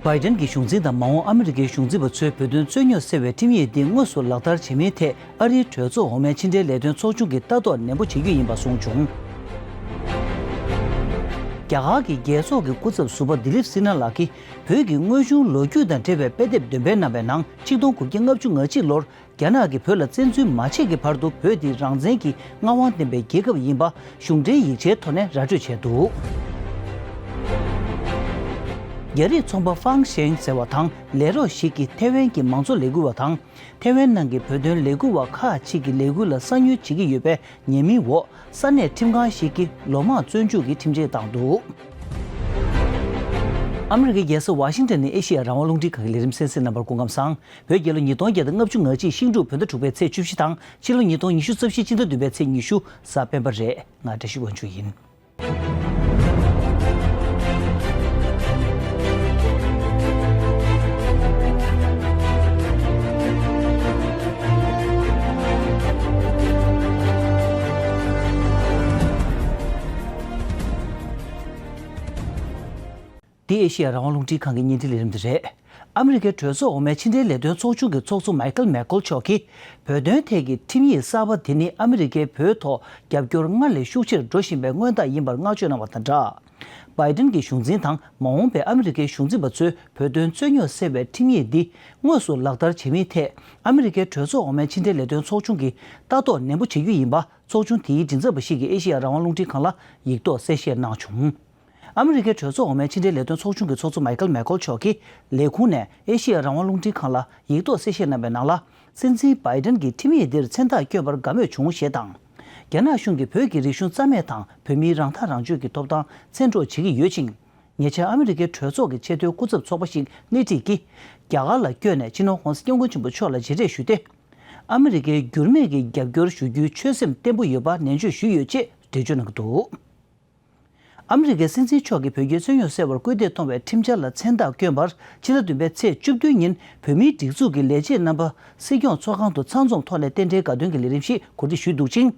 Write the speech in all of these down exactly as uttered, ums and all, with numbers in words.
བྷའི་ཏན་གྱི་གཞུང་འཛིན་དང་མ་འོངས་ཨ་མི་རི་ཀའི་གཞུང་འཛིན་པ་ཚོས་བོད་དོན་རྩོད་རྙོག་སེལ་བའི་ཁྲིམས་ཡིག་འདི་དངོས་སུ་ལག་བསྟར་བྱེད་མིན་ཐད་ཨ་རིའི་གྲོས་ཚོགས་འོག་མའི་ཕྱི་འབྲེལ་ལས་དོན་ཚོགས་ཆུང་གིས་ལྟ་རྟོག་ནན་པོ་བྱེད་རྒྱུ་ཡིན་པ་གསུངས་བྱུང་། རྒྱ་གར་གྱི་རྒྱལ་ཚོགས་ཀྱི་སྐུ་ཚབ་ཟུར་པ་དི་ལིབ་སི་ན་ལགས་ཀྱིས་བོད་ཀྱི་དངོས་བྱུང་ལོ་རྒྱུས་དང་འབྲེལ་བའི་དཔེ་དེབ་འདོན་སྤེལ་གནང་བའི་ནང་ཆིག་སྟོང་དགུ་བརྒྱ་ལྔ་བཅུ་ང་གཅིག་ལོར་རྒྱ་ནག་གིས་བོད་ལ་བཙན་འཛུལ་མ་བྱས་ཀྱི་བར་དུ་བོད་འདི་རང་བཙན་གྱི་མངའ་དབང་ལྡན་པའི་རྒྱལ་ཁབ་ཡིན་པ་གཞུང་འབྲེལ་ཡིག་ཆའི་ཐོག་ནས་ར་སྤྲོད་བྱས་འདུག་རྒྱ་རིགས་ཚོང་པ་ཧྥང་ཞེང་ཟེར་བ་དང་ལས་རོགས་ཤིག་གིས་ཐེ་ཝན་གྱི་མང་གཙོ་ལས་འགུལ་བ་དང་། ཐེ་ཝན་ནང་གི་བོད་དོན་ལས་འགུལ་བ་ཁག་ཅིག་གི་ལས་འགུལ་ལ་གསང་ཉུལ་བྱེད་ཀྱི་ཡོད་པའི་ཉེས་མིང་འོག་ས་གནས་ཁྲིམས་ཁང་ཞིག་གིས་ལོ་མང་བཙོན་འཇུག་གི་ཁྲིམས་ཆད་བཏང་འདུག་ཨ་མི་རི་ཀའི་རྒྱལ་ས་ཝ་ཤིང་ཊོན་ནས་ཨེ་ཤེ་ཡ་རང་དབང་རླུང་འཕྲིན་ཁང་གི་ལས་རིམ་གསན་གཟིགས་རྣམ་པར་སྐུ་ཁམས་བཟང་། བོད་རྒྱལ་ལོ་ཉིས་སྟོང་བརྒྱ་དང་ལྔ་བཅུ་ང་གཅིག་ཤིང་འབྲུག་བོད་ཟླ་དྲུག་པའི་ཚེས་བཅུ་བཞི་དང་ཕྱི་ལོ་ཉིས་སྟོང་ཉི་ཤུ་རྩ་བཞི་སྤྱི་ཟླ་བདུན་པའི་ཚེས་ཉི་ཤུ་གཟའ་སྤེན་པ་རེད། ང་བཀྲ་ཤིས་དབང་ཕྱུག་ཡིན། འདི་ཨེ་ཤེ་ཡ་རང་དབང་རླུང་འཕྲིན་ཁང་གི་བརྙན་འཕྲིན་ལས་རིམ་དེ་རེད། ཨ་མི་རི་ཀའི་གྲོས་ཚོགས་འོག་མའི་ཕྱི་འབྲེལ་ལས་དོན་ཚོགས་ཆུང་གི་ཚོགས་གཙོ་མའི་ཁལ་མེག་ཁོལ་མཆོག་གིས་བོད་དོན་ཐད་ཀྱི་ཁྲིམས་ཡིག་གསར་པ་དེ་ནི་ཨ་མི་རི་ཀའི་བོད་ཐོག་རྒྱབ་སྐྱོར་སྔར་ལས་ཤུགས་ཆེར་འགྲོ་བཞིན་པའི་མངོན་རྟགས་ཡིན་པར་བསྔགས་བརྗོད་གནང་བ་དང་སྦྲགས། བྷའི་ཏན་གྱི་གཞུང་འཛིན་དང་མ་འོངས་པའི་ཨ་མི་རི་ཀའི་གཞུང་འཛིན་པ་ཚོས་བོད་དོན་རྩོད་རྙོག་སེལ་བའི་ཁྲིམས་ཡིག་འདི་དངོས་སུ་ལག་བསྟར་བྱེད་མིན་ཐད་ཨ་མི་རི་ཀའི་གྲོས་ཚོགས་འོག་མའི་ཕྱི་འབྲེལ་ལས་དོན་ཚོགས་ཆུང་གིས་ལྟ་རྟོག་ནན་པོ་བྱེད་རྒྱུ་ཡིན་པ་ཚོགས་ཆུང་དེའི་མགྲིན་ཚབ་པ་ཞིག་གིས་ཨེ་ཤེ་ཡ་རང་དབང་རླུང་འཕྲིན་ཁང་ལ་ཡིག་ཐོག་གསལ་བཤད་གནང་བྱུང་། ཨ་མི་རི་ཀའི་གྲོས་ཚོགས་འོག་མའི་ཕྱི་འབྲེལ་ལས་དོན་ཚོགས་ཆུང་གི་ཚོགས་གཙོ་མའི་ཁལ་མེག་ཁོལ་མཆོག་གིས་ལས་ཁུངས་ནས་ཨེ་ཤེ་ཡ་རང་དབང་རླུང་འཕྲིན་ཁང་ལ་ཡིག་ཐོག་གསལ་བཤད་གནང་བའི་ནང་ལ། སྲིད་འཛིན་བྷའི་ཏན་གྱིས་ཁྲིམས་ཡིག་འདིར་མཚན་རྟགས་བསྐྱོན་པར་དགའ་མོས་བྱུང་ཞེས་དང་། རྒྱ་ནག་གཞུང་གིས་བོད་ཀྱི་རིག་གཞུང་རྩ་མེད་དང་བོད་མིའི་རང་ཐག་རང་གཅོད་ཀྱི་ཐོབ་ཐང་བཙན་འཕྲོག་བྱེད་ཀྱི་ཡོད་ཅིང་། ཉེ་ཆར་ཨ་མི་རི་ཀའི་གྲོས་ཚོགས་ཀྱི་ཆེས་མཐོའི་སྐུ་ཚབ་ཚོགས་པ་ཞིག་སྣེ་ཁྲིད་ཀྱིས་རྒྱ་གར་ལ་བསྐྱོད་ནས་སྤྱི་ནོར་༧གོང་ས་༧སྐྱབས་མགོན་ཆེན་པོ་མཆོག་ལ་མཇལ་འཕྲད་ཞུས་ཏེ། ཨ་མི་རི་ཀའི་འགྱུར་མེད་ཀྱི་རྒྱབ་སྐྱོར་ཞུ་རྒྱུའི་ཆོད་སེམས་བརྟན་པོ་ཡོད་པ་ནན་བརྗོད་ཞུས་ཡོད་ཅེས་འགྲེལ་བརྗོད་གནང་གི་འདུག་ཨ་མི་རི་ཀའི་སྲིད་འཛིན་མཆོག་གིས་བོད་རྒྱའི་རྩོད་རྙོག་སེལ་བར་སྐུལ་འདེད་གཏོང་བའི་ཁྲིམས་འཆར་ལ་མཚན་རྟགས་བསྐྱོན་པར་ཕྱི་ཟླ་བདུན་པའི་ཚེས་བཅུ་བདུན་ཉིན་བོད་མིའི་སྒྲིག་འཛུགས་ཀྱི་ལས་བྱེད་རྣམ་པ་སྲིད་སྐྱོང་ཚོགས་ཁང་དུ་ཚང་འཛོམས་ཐོག་ནས་རྟེན་འབྲེལ་དགའ་སྟོན་གྱི་ལས་རིམ་ཞིག་གོ་སྒྲིག་ཞུས་འདུག་ཅིང་།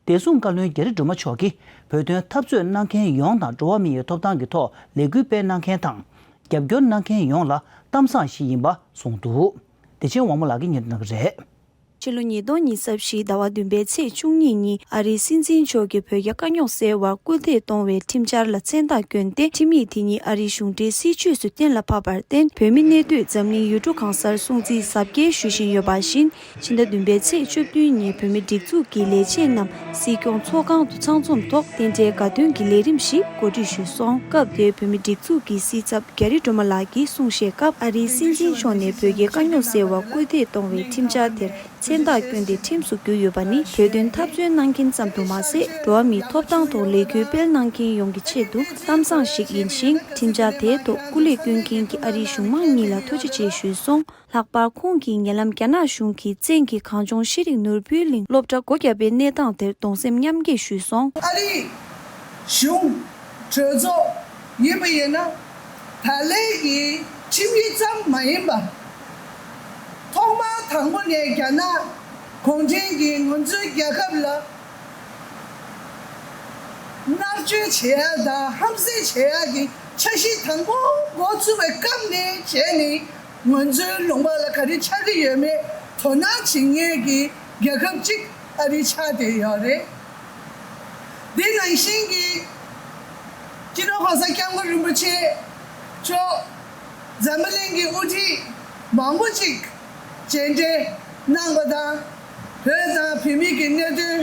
བདེ་སྲུང་བཀའ་བློན་རྒྱ་རི་སྒྲོལ་མ་མཆོག་གིས་བོད་དོན་འཐབ་རྩོད་གནང་མཁན་ཡོངས་དང་འགྲོ་བ་མིའི་ཐོབ་ཐང་གི་ཐོག་ལས་འགུལ་སྤེལ་གནང་མཁན་དང་། རྒྱབ་སྐྱོར་གནང་མཁན་ཡོངས་ལ་གཏམ་བཟང་ཞིག་ཡིན་པ་གསུངས་འདུག་བདེ་ཆེན་དབང་མོ་ལགས་ཀྱིས་སྙན་སྒྲོན་གནང་གི་རེད། ཕྱི་ལོ་ཉིས་སྟོང་ཉི་ཤུ་རྩ་བཞི་ཟླ་བ་བདུན་པའི་ཚེས་བཅུ་གཉིས་ཉིན་ཨ་རིའི་སྲིད་འཛིན་མཆོག་གིས་བོད་རྒྱ་དཀའ་རྙོག་སེལ་བར་སྐུལ་འདེད་གཏོང་བའི་ཁྲིམས་འཆར་ལ་མཚན་རྟགས་བསྐྱོན་ཏེ། ཁྲིམས་ཡིག་དེ་ཉིད་ཨ་རིའི་གཞུང་འབྲེལ་སྲིད་བྱུས་སུ་གཏན་ལ་ཕབ་པར་བརྟེན། བོད་མི་གནས་སྡོད་འཛམ་གླིང་ཡུལ་གྲུ་གང་སར་སྲུང་བརྩི་གཟབ་རྒྱས་ཞུ་བཞིན་ཡོད་པ་བཞིན། ཕྱི་ཟླ་བདུན་པའི་ཚེས་བཅུ་བདུན་ཉིན་བོད་མི་སྒྲིག་འཛུགས་ཀྱི་ལས་བྱེད་རྣམས་སྲིད་སྐྱོང་ཚོགས་ཁང་དུ་ཚང་འཛོམས་ཐོག་རྟེན་འབྲེལ་དགའ་སྟོན་གྱི་ལས་རིམ་ཞིག་གོ་སྒྲིག་ཞུས་སོང་། སྐབས་དེར་བོད་མི་སྒྲིག་འཛུགས་ཀྱི་སྲིད་ཚབ་རྒྱ་རི་སྒྲོལ་མ་ལགས་ཀྱིས་གསུང་བཤད་སྐབས། ཨ་རིའི་སྲིད་འཛིན་མཆོག་ནས་བོད་རྒྱའི་དཀའ་རྙོག་སེལ་བར་སྐུལ་འདེད་གཏོང་བའི་ཁྲིམས་འཆར་དེར་མཚན་རྟགས་བསྐྱོན་ཏེ་ཁྲིམས་སུ་བསྒྱུར་ཡོད་པ་ནི། བོད་དོན་འཐབ་རྩོད་གནང་མཁན་ཙམ་དུ་མ་ཟད། འགྲོ་བ་མིའི་ཐོབ་ཐང་ཐོག་ལས་འགུལ་སྤེལ་གནང་མཁན་ཡོངས་ཀྱི་ཆེད་དུ་གཏམ་བཟང་ཞིག་ཡིན་ཞིང་། ཁྲིམས་འཆར་དེའི་ཐོག་སྐུ་ལས་བསྐྱོན་མཁན་གྱི་ཨ་རིའི་གཞུང་མང་གཉིས་ལ་ཐུགས་རྗེ་ཆེ་ཞུས་སོང་། ལྷག་པར་ཁོང་གིས་ཉེ་ལམ་རྒྱ་ནག་གཞུང་གིས་བཙན་གྱིས་གངས་ལྗོངས་ཤེས་རིག་ནོར་བུའི་གླིང་སློབ་གྲྭ་སྒོ་བརྒྱབ་པའི་གནས་སྟངས་དེར་གདུང་སེམས་མཉམ་སྐྱེད་ཞུས་སོང་། ཨ་རིའི་གཞུང་གྲོས་ཚོགས་ཡིན་པ་ཡིན་ན། ད་ལན་གྱི་ཁྲིམས་ཡིག་ཙམ་མ་ཡིན་པ། ཐོག་མར་དང་པོ་ནས་རྒྱ་ནག་གུང་ཁྲན་གྱིས་ང་ཚོའི་རྒྱལ་ཁབ་ལ་མནར་གཅོད་བྱེད་ཡ་དང་ཧམ་བཤད་བྱེད་ཡ་གི་འཆར་གཞི་དང་པོ་འགོ་ཚུགས་པའི་སྐབས་ནས་བྱས་ནས། ང་ཚོའི་ལུང་པ་ལ་ག་རེ་ཆགས་ཀྱི་ཡོད་མེད་དོ་སྣང་བྱེད་མཁན་གྱི་རྒྱལ་ཁབ་ཅིག་ཨ་རི་ཆགས་བསྡད་ཡོད་རེད། འདི་ནང་བཞིན་གྱི་སྤྱི་ནོར་༧གོང་ས་༧སྐྱབས་མགོན་རིན་པོ་ཆེ་མཆོག་འཛམ་བུ་གླིང་གི་དབུ་ཁྲིད་མང་པོ་ཅིག་མཇལ་འཕྲད་གནང་པ་དང་། བོད་དང་བོད་མི་གི་གནད་དོན།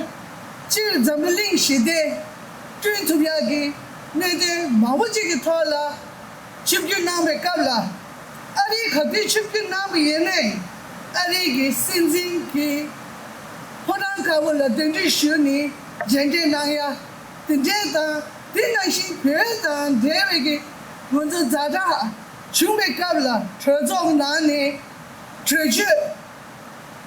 སྤྱིར་འཛམ་བུ་གླིང་ཞི་བདེ་བསྐྲུན་ཐུབ་ཡག་གི་གནད་དོན་མང་པོ་ཅིག་གི་ཐོག་ལ་ཆིབས་བསྒྱུར་གནང་བའི་སྐབས་ལ། ཨ་རིའི་ག་དུས་ཆིབས་བསྒྱུར་གནང་བ་ཡིན་ནའི། ཨ་རིའི་གི་སྲིད་འཛིན་གྱི་ཕོ་བྲང་དཀར་པོ་ལ་གདན་འདྲེན་ཞུས་ནས་མཇལ་འཕྲད་གནང་ཡ། དེ་འདྲའི་དང་། དེ་ནང་བཞིན་བོད་དང་འབྲེལ་བའི་གི་ང་ཚོ་ཛ་དྲག་བྱུང་བའི་སྐབས་ལ་གྲོས་ཚོགས་ནང་ནས་གྲོས་ཆོད།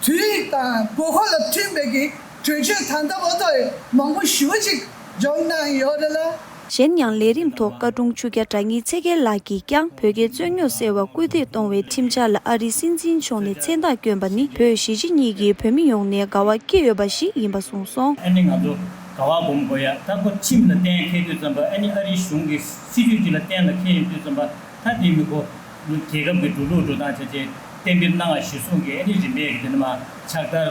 དུས་དང་དགོས་མཁོ་ལ་མཐུན་པའི་གི་གྲོས་ཆོད་ད་ལྟ་བར་དུ་མང་པོ་ཞེ་པོ་ཅིག་འཇོག་གནང་ཡོད་རེད་ལ། གཞན་ཡང་ལས་རིམ་ཐོག་བཀའ་དྲུང་ཆོས་རྒྱལ་དྲ་ཉིལ་ཚེ་རྒྱལ་ལགས་ཀྱིས་ཀྱང་བོད་རྒྱའི་རྩོད་རྙོག་སེལ་བར་སྐུལ་འདེད་གཏོང་བའི་ཁྲིམས་འཆར་ལ་ཨ་རིའི་སྲིད་འཛིན་མཆོག་ནས་མཚན་རྟགས་བསྐྱོན་པ་ནི་བོད་གཞིས་བྱེས་གཉིས་ཀྱི་བོད་མི་ཡོངས་ནས་དགའ་བ་སྐྱེས་ཡོད་པ་ཞིག་ཡིན་པ་གསུངས་སོང་། ཨ་ནི་ང་ཚོ་དགའ་བ་སྒོམ་དགོས་ཡ། ད་ཁོ་ཁྲིམས་ལ་གཏན་འཁེལ་དུས་ཙམ་པ། ཨ་ནི་ཨ་རིའི་གཞུང་གི་སྲིད་ཇུས་ཅིག་ལ་གཏན་ལ་འཁེལ་ཡོང་དུས་ཙམ་པ། ད་དེ་མི་དགོས། རྒྱལ་ཁབ་ཀྱི་འགྲོ་ལུགས་འགྲོ་སྟངས་བྱས་རྗེས་གཏན་འབེབས་གནང་བ་གཞིར་བཟུང་གིས་ཨ་ནི་རིམ་པས་ཀྱི་དེ་ནི་མ་ཕྱག་བསྟར་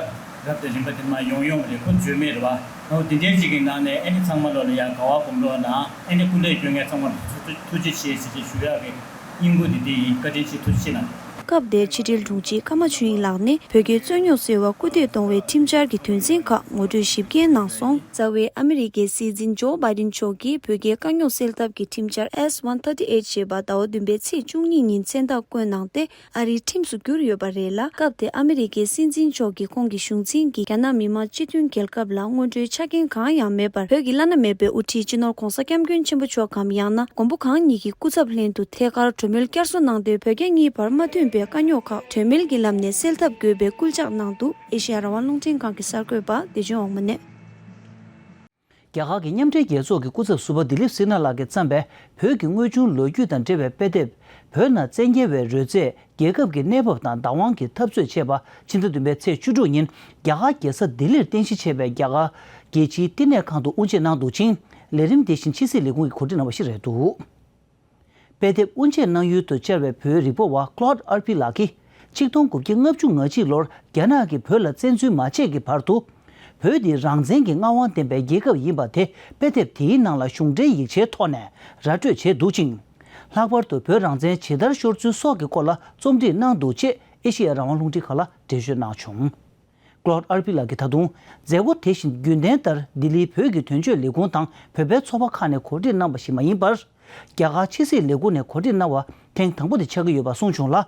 རབ་དང་རིམ་པ་དེ་ནི་མ་ཡོང་ཡོང་བ་རེད། ཁོ་བརྗོད་མེད་རེད་བ། ཨོ་དེ་འདྲའི་ཅིག་གི་ནང་ནས་ཨ་ནི་ཚང་མ་ལོ་ལ་ཡ་དགའ་བ་སྒོམ་རོགས་གནང་། ཨ་ནི་སྐུ་ལས་སྐྱོན་མཁན་ཚང་མ་ལ་ཐུགས་ཐུགས་རྗེ་ཆེ་ཞེས་བྱས་ཞུ་ཡག་གི་སྙིང་པོ་འདི་འདི་ཡིན། བཀའ་དྲིན་ཆེ། ཐུགས་རྗེ་ཆེ་གནང་། སྐབས་དེར་ཕྱི་དྲིལ་དྲུང་ཆེ་ཀརྨ་ཆོས་དབྱིངས་ལགས་ནས་བོད་ཀྱི་རྩོད་རྙོག་སེལ་བར་སྐུལ་འདེད་གཏོང་བའི་ཁྲིམས་འཆར་གྱི་དོན་ཚན་ཁག་ངོ་སྤྲོད་ཞིབ་རྒྱས་གནང་སོང་། རྩ་བའི་ཨ་མི་རི་ཀའི་སྲིད་འཛིན་ཇོ་བྷའི་ཌེན་མཆོག་གིས་བོད་ཀྱི་དཀའ་རྙོག་སེལ་ཐབས་ཀྱི་ཁྲིམས་འཆར་S one thirty eight ཞེས་པ་ཟླ་བ་བདུན་པའི་ཚེས་བཅུ་གཉིས་ཉིན་མཚན་རྟགས་བཀོད་གནང་སྟེ། ཨ་རིའི་ཁྲིམས་སུ་བསྒྱུར་ཡོད་པ་རེད་ལ། སྐབས་དེར་ཨ་མི་རི་ཀའི་སྲིད་འཛིན་མཆོག་གིས་ཁོང་གི་གཞུང་འཛིན་གྱིས་རྒྱ་ནག་མི་དམངས་སྤྱི་མཐུན་རྒྱལ་ཁབ་ལ་སྔོན་འགྲོའི་ཆ་རྐྱེན་གང་ཡང་མེད་པར། བོད་ཀྱི་བླ་ན་མེད་པའི་དབུ་ཁྲིད་སྤྱི་ནོར་༧གོང་ས་༧སྐྱབས་མགོན་ཆེན་པོ་མཆོག་གམ། ཡང་ན་མགོན་པོ་གང་ཉིད་ཀྱི་སྐུ་ཚབ་ལྷན་དུ་ཐད་ཀར་གྲོས་མོལ་བསྐྱར་གསོ་གནང་སྟེ། བོད་རྒྱ་གཉིས་བར་མ་མཐུན་པའི་དཀའ་རྙོག་ཁག་གྲོས་མོལ་གྱི་ལམ་ནས་སེལ་ཐབས་དགོས་པའི་སྐུལ་ལྕག་གནང་འདུག། ཨེ་ཤེ་ཡ་རང་དབང་རླུང་འཕྲིན་ཁང་གི་གསར་འགོད་པ་བདེ་ཆེན་དབང་མོ་ནས། རྒྱ་གར་གྱི་མཉམ་འབྲེལ་རྒྱལ་ཚོགས་ཀྱི་སྐུ་ཚབ་ཟུར་པ་དི་ལིབ་སི་ན་ལགས་ཀྱིས་བརྩམས་པའི་བོད་ཀྱི་དངོས་བྱུང་ལོ་རྒྱུས་དང་འབྲེལ་བའི་དཔེ་དེབ། བོད་ནང་བཙན་རྒྱལ་བའི་རོལ་རྩེད། རྒྱལ་ཁབ་ཀྱི་གནས་བབ་དང་བདག་དབང་གི་འཐབ་རྩོད་ཅེས་པ་ཕྱི་ཟླ་བདུན་པའི་ཚེས་བཅུ་དྲུག་ཉིན་རྒྱ་གར་རྒྱལ་ས་ལྡི་ལིར་རྟེན་གཞི་བྱས་པའི་རྒྱ་གར་རྒྱལ་སྤྱིའི་བསྟི་གནས་ཁང་དུ་དབུ་འབྱེད་གནང་འདུག་ཅིང་། ལས་རིམ་དེ་བཞིན་ཕྱི་སྲིད་ལས་ཁུངས་ཀྱིས་གོ་སྒྲིག་གནང་བ་ཞིག་རེད་འདུག། དཔེ་དེབ་དབུ་འབྱེད་གནང་ཡུལ་དུ་བཅར་བའི་བོད་རིག་པ་བ་ཀློད་ཨར་པི་ལགས་ཀྱིས། ཆིག་སྟོང་དགུ་བརྒྱ་ལྔ་བཅུ་ང་གཅིག་ལོར་རྒྱ་ནག་གིས་བོད་ལ་བཙན་འཛུལ་མ་བྱས་ཀྱི་བར་དུ། བོད་འདི་རང་བཙན་གྱི་མངའ་དབང་ལྡན་པའི་རྒྱལ་ཁབ་ཡིན་པ་དེ་དཔེ་དེབ་དེའི་ནང་ལ་གཞུང་འབྲེལ་ཡིག་ཆའི་ཐོག་ནས་ར་སྤྲོད་བྱས་འདུག་ཅིང་། ལྷག་པར་དུ་བོད་རང་བཙན་ཇི་ལྟར་ཤོར་ཚུལ་སོགས་ཀྱི་སྐོར་ལ་རྩོམ་སྒྲིག་གནང་འདུག་ཅེས་ཨེ་ཤེ་ཡ་རང་དབང་རླུང་འཕྲིན་ཁང་ལ་འགྲེལ་བརྗོད་གནང་བྱུང་། ཀློད་ཨར་པི་ལགས་ཀྱིས་ད་དུང་མཛད་སྒོ་དེ་བཞིན་རྒྱུན་ལྡན་ལྟར་ལྡི་ལིའི་བོད་ཀྱི་དོན་གཅོད་ལས་ཁུངས་དང་བོད་པའི་ཚོགས་པ་ཁག་ནས་གོ་སྒྲིག་གནང་བ་ཞིག་མ་ཡིན་པར། རྒྱ་གར་ཕྱི་སྲིད་ལས་ཁུངས་ནས་གོ་སྒྲིག་གནང་བ་ཐེངས་དང་པོ་དེ་ཆགས་ཀྱི་ཡོད་པ་གསུངས་བྱུང་ལ།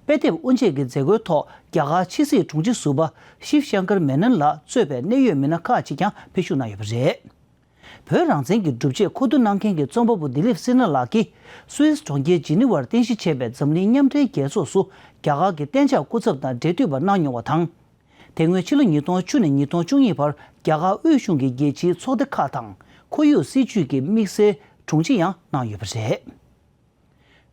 དཔེ་དེབ་དབུ་འབྱེད་ཀྱི་མཛད་སྒོའི་ཐོག་རྒྱ་གར་ཕྱི་སྲིད་དྲུང་ཆེ་ཟུར་པ་ཤིབ་ཤང་ཀར་མེ་ནན་ལགས་གཙོས་པའི་གནད་ཡོད་མི་སྣ་ཁག་ཅིག་ཀྱང་ཕེབས་ཞུགས་གནང་ཡོད་པ་རེད། བོད་རང་བཙན་གྱི་སྒྲུབ་བྱེད་མཁོ་བསྡུ་གནང་མཁན་གྱི་རྩོམ་པ་པོ་དི་ལིབ་སི་ན་ལགས་ཀྱིས། སུད་སི་གྲོང་ཁྱེར་ཇི་ནི་ཝར་རྟེན་གཞི་བྱས་པའི་འཛམ་གླིང་མཉམ་འབྲེལ་རྒྱལ་ཚོགས་སུ་རྒྱ་གར་གྱི་གཏན་འཇགས་སྐུ་ཚབ་དང་འབྲེལ་མཐུད་པ་གནང་མྱོང་བ་དང་། དེ་སྔོན་ཕྱི་ལོ་ཉིས་སྟོང་བཅུ་ནས་ཉིས་སྟོང་བཅུ་གཉིས་བར་རྒྱ་གར་དབུས་གཞུང་གི་རྒྱལ་སྤྱིའི་ཚོགས་སྡེ་ཁག་དང་ཁོར་ཡུག་སྲིད་ཇུས་ཀྱི་དམིགས་བསལ་དྲུང་ཆེ་ཡང་གནང་ཡོད་པ་རེད།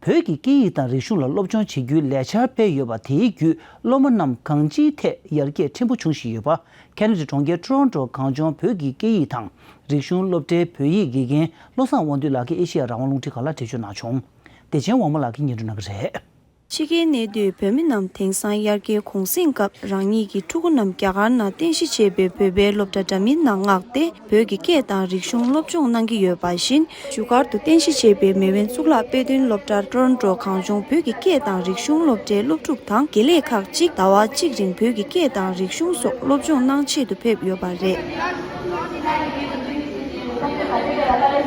བོད་ཀྱི་སྐད་ཡིག་དང་རིག་གཞུང་ལ་སློབ་སྦྱོང་བྱེད་རྒྱུའི་ལས་འཆར་སྤེལ་ཡོད་པ་དེའི་བརྒྱུད་སློབ་མ་རྣམས་གང་ཅིའི་ཐད་ཡར་རྒྱས་ཕྲན་བུ་བྱུང་བཞིན་ཡོད་པ། ཁེ་ན་ཌའི་གྲོང་ཁྱེར་ཊོ་རོན་ཊོ་གངས་ལྗོངས་བོད་ཀྱི་སྐད་ཡིག་དང་རིག་གཞུང་སློབ་གྲྭའི་བོད་ཡིག་དགེ་རྒན་བློ་བཟང་དབང་འདུས་ལགས་ཀྱིས་ཨེ་ཤེ་ཡ་རང་དབང་རླུང་འཕྲིན་ཁང་ལ་འགྲེལ་བརྗོད་གནང་བྱུང་། བདེ་ཆེན་དབང་མོ་ལགས་ཀྱིས་སྙན་སྒྲོན་གནང་གི་རེད། ཕྱི་རྒྱལ་གནས་སྡོད་བོད་མི་རྣམས་དེང་སང་དབྱར་ཁའི་གུང་གསེང་སྐབས་རང་ཉིད་ཀྱི་ཕྲུ་གུ་རྣམས་རྒྱ་གར་ནང་རྟེན་གཞི་བྱས་པའི་བོད་པའི་སློབ་གྲྭ་འདྲ་མིན་ནང་མངགས་ཏེ། བོད་ཀྱི་སྐད་དང་རིག་གཞུང་སློབ་སྦྱོང་གནང་གི་ཡོད་པ་བཞིན། བཞུགས་སྒར་དུ་རྟེན་གཞི་བྱས་པའི་མེས་དབོན་གཙུག་ལག་དཔེ་སྟོན་སློབ་གྲྭ་ཊོ་རོན་ཊོ་གངས་ལྗོངས་བོད་ཀྱི་སྐད་དང་རིག་གཞུང་སློབ་གྲྭའི་སློབ་ཕྲུག་དང་དགེ་ལས་ཁག་ཅིག་ཟླ་བ་གཅིག་རིང་བོད་ཀྱི་སྐད་དང་རིག་གཞུང་སོགས་སློབ་སྦྱོང་གནང་ཆེད་དུ་ཕེབས་ཡོད་པ་རེད།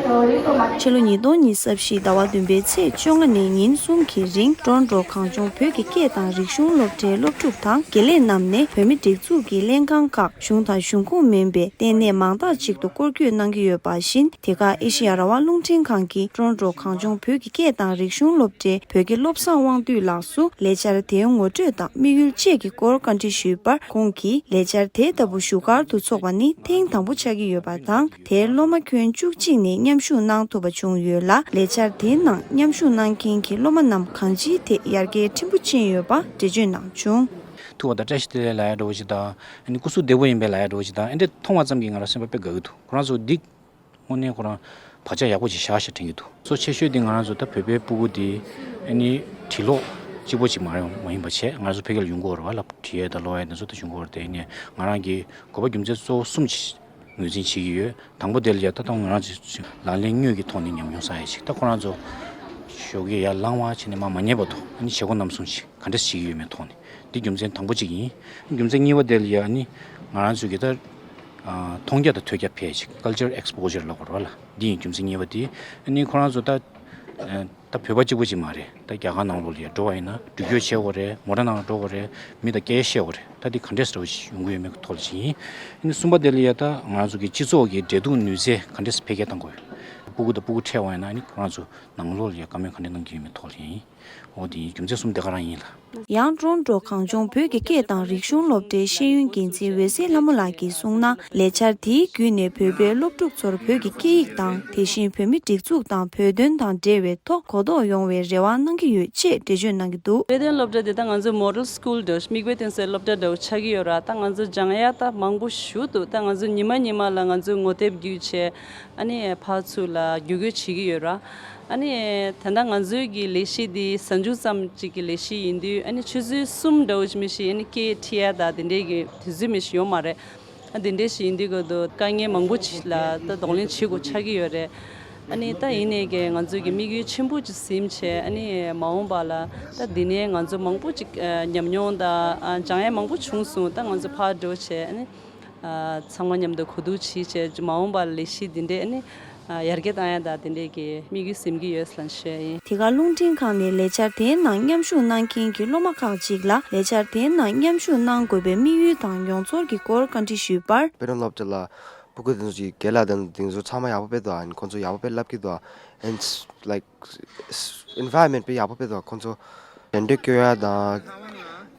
ཕྱི་ལོ་ཉིས་སྟོང་ཉི་ཤུ་རྩ་བཞི་ཟླ་བ་བདུན་པའི་ཚེས་བཅོ་ལྔ་ནས་ཉིན་གསུམ་གྱི་རིང་ཊོ་རོན་ཊོ་གངས་ལྗོངས་བོད་ཀྱི་སྐད་དང་རིག་གཞུང་སློབ་གྲྭའི་སློབ་ཕྲུག་དང་དགེ་ལས་རྣམས་ནས་བོད་མིའི་སྒྲིག་འཛུགས་ཀྱི་ལྷན་ཁང་ཁག་གཞུང་དང་གཞུང་ཁོངས་མིན་པའི་ལྟེ་གནས་མང་དག་ཅིག་ཏུ་སྐོར་སྐྱོད་གནང་གི་ཡོད་པ་བཞིན། དེ་གར་ཨེ་ཤེ་ཡ་རང་དབང་རླུང་འཕྲིན་ཁང་གིས་ཊོ་རོན་ཊོ་གངས་ལྗོངས་བོད་ཀྱི་སྐད་དང་རིག་གཞུང་སློབ་གྲྭའི་བོད་དགེ་བློ་བཟང་དབང་འདུས་ལགས་སུ་ལས་འཆར་དེའི་ངོ་སྤྲོད་དང་དམིགས་ཡུལ་བཅས་ཀྱི་སྐོར་བཀའ་འདྲི་ཞུས་པར། ཁོང་གིས་ལས་འཆར་དེ་ལྟ་བུ་བཞུགས་སྒར་དུ་འཚོགས་པ་ནི་ཐེངས་དང་པོ་ཆགས་ཀྱི་ཡོད་པ་དང་། དེར་སློབ་མ་ཁྱོན་བཅུ་གཅིག་ནས་མཉམ་ཞུགས་གནང་ཐུབ་པ་བྱུང་ཡོད་ལ། ལས་འཆར་དེའི་ནང་མཉམ་ཞུགས་གནང་མཁན་གྱི་སློབ་མ་རྣམས་གང་ཅིའི་ཐད་ཡར་རྒྱས་ཕྲན་བུ་ཕྱིན་ཡོད་པ་འགྲེལ་བརྗོད་གནང་བྱུང་། ཐུག་པ་དང་བཀྲ་ཤིས་བདེ་ལེགས་ལབ་ཡ་འདྲ་བོ་ཞིག་དང་། ཨ་ནི་སྐུ་གཟུགས་བདེ་པོ་ཡིན་པས་ལབ་ཡ་འདྲ་བོ་ཞིག་དང་། ཨ་འདྲ་མཐོང་བ་ཙམ་གྱིས་ང་རང་སེམས་པ་དཔེ་དགའ་གི་འདུག། ཁོ་རང་ཚོ་འདི་དངོས་གནས་ཁོ་རང་བག་ཆགས་ཡག་པོ་ཅིག་བཞག་ཤག་དྲན་གྱི་འདུག། གཙོ་ཆེ་ཤོས་འདི་ང་རང་ཚོ་ད་བོད་པའི་སྤུ་གུ་འདི་ཨ་ནི་བྲིས་ཀློག་གཅིག་པོ་ཅིག་མ་རེད། མ་ཡིན་པ་བྱས། ང་རང་ཚོ་ཕ་གིར་ཡོང་གི་ཡོད་རེད་བ། ལབ་བྲིས་ཡས་དང་ཀློག་ཡས་དེ་ཚོ་ད་ཡོང་གི་ཡོད་རེད་དེ། ཨ་ནི་ང་རང་གིས་དགོས་པ་རྒྱུ་མཚན་གཙོ་བོ་གསུམ་ཅིག་ངོས་འཛིན་བྱེད་ཀྱི་ཡོད། དང་པོ་དེ་ལ་ཡ་ད་ལྟ་ང་རང་ཚོ་ལག་ལེན་དངོས་ཀྱི་ཐོག་ནས་ཉམས་མྱོང་བསགས་ཡས་ཅིག། ད་ཁོ་རང་ཚོ་ཞོགས་ཀས་ཡར་ལངས་པ་བྱས་ནས་མར་མ་ཉལ་བར་དུ་ཨ་ནི་བྱེད་སྒོ་རྣམས་གསུམ་ཅིག་ག་འདྲས་བྱེད་ཀྱི་ཡོད་མེད་ཐོག་ནས། འདི་རྒྱུ་མཚན་དང་པོ་གཅིག་ཡིན། རྒྱུ་མཚན་གཉིས་པ་དེ་ལ་ཡ་ནི་ང་རང་ཚོ་གི་ད་ཨ་མཐོང་རྒྱ་དང་ཐོས་རྒྱ་འཕེལ་ཅིག། Culture Exposure ལབ་དགོས་རེད་བ་ལ། འདི་ཡིན་རྒྱུ་མཚན་གཉིས་པ་དེ། ཨ་ནི་ཁོ་རང་ཚོ་ད་ཨ་ད་བོད་པ་གཅིག་པུ་ཅིག་མ་རེད། ད་རྒྱ་གར་ནང་ལོགས་ལ་ཡ་འགྲོ་བ་ཡིན་ན་འགྲུལ་སྐྱོད་བྱེད་དགོས་རེད། མོ་ཊ་ནང་ལ་འགྲོ་དགོས་རེད། མི་དང་སྐད་བཤད་དགོས་རེད། ད་འདི་ག་འདྲས་འདྲ་བོ་ཞིག་ཡོང་གི་ཡོད་མེད་ཀྱི་ཐོག་ལ་ཅིག་ཡིན། ཨ་ནི་གསུམ་པ་དེ་ལ་ཡ་ད་ང་རང་ཚོ་གི་སྤྱི་ཚོགས་ཀྱི་འབྲེལ་གཏུག་ནུས་རྩལ་ག་འདྲས་འཕེལ་རྒྱས་གཏང་དགོས་ཡོད། སྤུ་གུ་དང་སྤུ་གུ་འཕྲད་པ་ཡིན་ན་ཨ་ནི་ཁོ་རང་ཚོ་ནང་ལོགས་ལ་ཡ་བཀའ་མོལ་ག་འདྲས་གནང་གི་ཡོད་མེད་ཐོག་ལ་ཡིན། འོ་དེ་ཡིན། རྒྱུ་མཚན་གསུམ་དེ་ག་རང་ཡིན་ལ། ཡང་ཊོ་རོན་ཊོ་གངས་ལྗོངས་བོད་ཀྱི་སྐད་དང་རིག་གཞུང་སློབ་གྲྭའི་ཤེས་ཡོན་འགན་འཛིན་འོད་ཟེར་ལྷ་མོ་ལགས་ཀྱིས་གསུངས་ན། ལས་འཆར་དེའི་བརྒྱུད་ནས་བོད་པའི་སློབ་ཕྲུག་ཚོར་བོད་ཀྱི་སྐད་ཡིག་དང་། དེ་བཞིན་བོད་མིའི་སྒྲིག་འཛུགས་དང་བོད་དོན་དང་འབྲེལ་བའི་ཐོག་གོ་རྟོགས་ཡོང་བའི་རེ་བ་གནང་གི་ཡོད་ཅེས་འགྲེལ་བརྗོད་གནང་གི་འདུག། དཔེ་སྟོན་སློབ་གྲྭ་དེ་ད་ང་ཚོའི་Model School འདྲ་བོ། མིག་དཔེ་སྟོན་སའི་སློབ་གྲྭ་འདྲ་བོ་ཆགས་ཀྱི་ཡོད་ར། ད་ང་ཚོ་སྦྱང་ཡ་ད་མང་པོ་ཞིག་འདུག། ད་ང་ཚོ་ཉི་མ་ཉི་མ་ལ་ང་ཚོའི་ངོ་དེབ་བརྒྱུད་བྱས། ཨ་ནི་ཕར་ཚུར་ལ་བརྒྱུད་སྐུར་བྱེད་ཀྱི་ཡོད་ར། ཨ་ནི་ད་ལྟ་ང་ཚོའི་གི་ལས་གཞི་འདི་གཟའ་མཇུག་ཙམ་ཅིག་གི་ལས་གཞི་ཡིན་དུས། ཨ་ནི་ཆུ་ཚོད་གསུམ་འདྲ་བོ་ཅིག་མི་ཤེས། ཨ་ནི་སྐད་ཁྲིད་ཡ་དང་དེ་འདྲའི་གི་དུས་ཚོད་མི་ཤེས་ཡོད་མ་རེད། ཨ་དེ་འདྲའི་ཞིག་ཡིན་དུས་ག་དུ་དཀའ་ངལ་མང་པོ་ཅིག་ལ་ད་གདོང་ལེན་བྱེད་དགོས་ཆགས་ཀྱི་ཡོད་རེད། ཨ་ནི་ད་ཡིན་ནའི་གི་ང་ཚོའི་གི་དམིགས་ཡུལ་ཆེན་པོ་ཅིག་ཟིན་བྱས། ཨ་ནི་མ་འོངས་པ་ལ་ད་འདི་ནས་ང་ཚོ་མང་པོ་ཅིག་ཨ་ཉམས་མྱོང་དང་ཨ་སྦྱང་ཡ་མང་པོ་བྱུང་སོང་། ད་ང་ཚོ་ཕར་འགྲོ་བྱས། ཨ་ནི་ཨ་ཚང་མ་མཉམ་དུ་གོ་བསྡུར་བྱས་བྱས། མ་འོངས་པ་ལ་ལས་གཞི་འདི་འདྲས་ཨ་ནི་ཨ་ཡར་རྒྱས་བཏང་ཡ་དང་དེ་འདྲས་ཀྱི་དམིགས་ཡུལ་ཟིན་གྱི་ཡོད་ཟེར་ཞུ་ཡ་ཡིན། དེ་གར་རླུང་འཕྲིན་ཁང་ནས་ལས་འཆར་དེའི་ནང་མཉམ་ཞུགས་གནང་མཁན་གྱི་སློབ་མ་ཁག་ཅིག་ལ་ལས་འཆར་དེའི་ནང་མཉམ་ཞུགས་གནང་དགོས་པའི་དམིགས་ཡུལ་དང་མྱོང་ཚོར་གྱི་སྐོར་བཀའ་འདྲི་ཞུས་པར། དཔེར་ན་སློབ་གྲྭ་ལ་སྤུ་གུ་དེ་ཚོ་ཅིག་རྒན་ལགས་དང་དེ་ཚོ་ཚང་མ་ཡག་པོ་དཔེ་འདུག་ཨ་ནི་ཁོང་ཚོ་ཡག་པོ་དཔེ་བསླབ་ཀྱི་འདུག and like environment དཔེ་ཡག་པོ་དཔེ་འདུག་ཁོང་ཚོ་དེ་འདྲས་སྐྱོ་ཡ་དང་།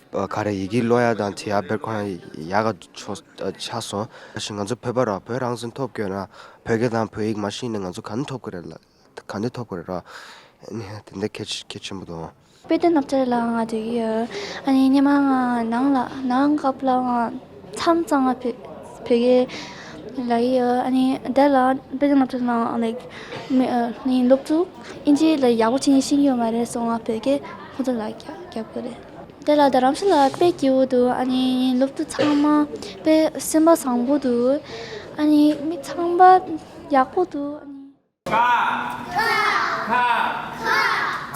ག་རེ་ཡི་གེ་ཀློག་ཡ་དང་དེ་ཡ་དཔེ་ཁོ་རང་ཡག་ག་ཆོ་ཆགས་སོང་། ཞིག་ང་ཚོ་བོད་པ་ར་བོད་རང་བཙན་ཐོབ་དགོས་ན་བོད་སྐད་དང་བོད་ཡིག་མ་ཤེས་ན་ང་ཚོ་ག་འདྲས་ཐོབ་དགོས་རེད་ལ། ག་འདྲས་ཐོབ་དགོས་རེད་ར། ཨ་ནི་དེ་འདྲས་གལ་ཆེ་གལ་ཆེན་པོ་འདུག་དཔེ་དེབ་སྣ་ཁྲིད་ལ་ང་འགྲོ་གི་ཡོད། ཨ་ནི་སྔོན་མ་ང་ནང་ལ་ནང་སྐབས་ལ་ང་མཚམས་མཚམས་ང་བོད་བོད་སྐད་ལབ་ཀྱི་ཡོད། ཨ་ནི་དེ་ལ་དཔེ་དེབ་སྣ་ཁྲིད་ལ་ང་like མི་ཨ་ནི་སློབ་ཕྲུག་དབྱིན་ཇི་ལ་ཡག་པོ་བྱས་ནས་ཤེས་ཀྱི་ཡོད་མ་རེད་སོང་། ང་བོད་སྐད་ཁོང་ཚོ་ལ་རྒྱབ་རྒྱབ་དགོས་རེད། དེ་ལ་རྡ་རམ་ས་ལ་དཔེ་སྐྱིད་པོ་འདུག་ཨ་ནི་སློབ་ཕྲུག་ཚང་མ་དཔེ་སེམས་པ་བཟང་པོ་འདུག་ཨ་ནི་མི་ཚང་མ་ཡག་པོ་འདུག་ཨ་ནི།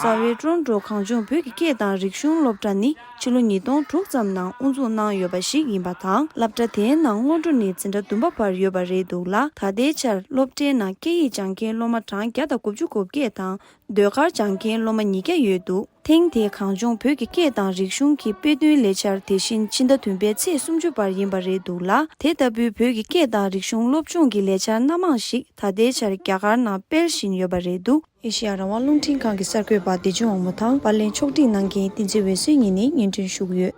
རྩ་བའི་ཀྲོན་ཀྲོ་གངས་ལྗོངས་བོད་ཀྱི་སྐད་དང་རིག་གཞུང་སློབ་གྲྭ་ནི་ཕྱི་ལོ་ཉིས་སྟོང་དྲུག་ཙམ་ནང་དབུ་འཛུགས་གནང་ཡོད་པ་ཞིག་ཡིན་པ་དང་། སློབ་གྲྭ་དེའི་ནང་སྔོན་འགྲོ་ནས་འཛིན་གྲྭ་བདུན་པ་བར་ཡོད་པ་རེད་འདུག་ལ། ད་ལྟའི་ཆར་སློབ་གྲྭའི་ནང་སྐད་ཡིག་སྦྱང་མཁན་སློབ་མ་གྲངས་བརྒྱ་དང་དགུ་བཅུ་གོ་བརྒྱད་དང་། ཟློས་གར་སྦྱང་མཁན་སློབ་མ་ཉིས་བརྒྱ་ཡོད་འདུག་ཐེངས་དེའི་གངས་ལྗོངས་བོད་ཀྱི་སྐད་དང་རིག་གཞུང་གི་དཔེ་སྟོན་ལས་འཆར་དེ་བཞིན་ཕྱི་ཟླ་བདུན་པའི་ཚེས་སུམ་ཅུ་བར་ཡིན་པ་རེད་འདུག་ལ། དེ་ལྟ་བུའི་བོད་ཀྱི་སྐད་དང་རིག་གཞུང་སློབ་སྦྱོང་གི་ལས་འཆར་སྣ་མང་ཞིག་ད་ལྟའི་ཆར་རྒྱ་གར་ནང་སྤེལ་བཞིན་ཡོད་པ་རེད་འདུག་ཨེ་ཤེ་ཡ་རང་དབང་རླུང་འཕྲིན་ཁང་གི་གསར་འགོད་པ་བདེ་ཆེན་དབང་མོ་དང་པར་ལེན་ཕྱོགས་སྒྲིག་གནང་མཁན་བསྟན་འཛིན་འོད་ཟེར་གཉིས་ནས་སྙན་སྒྲོན་ཞུ་གི་ཡོད།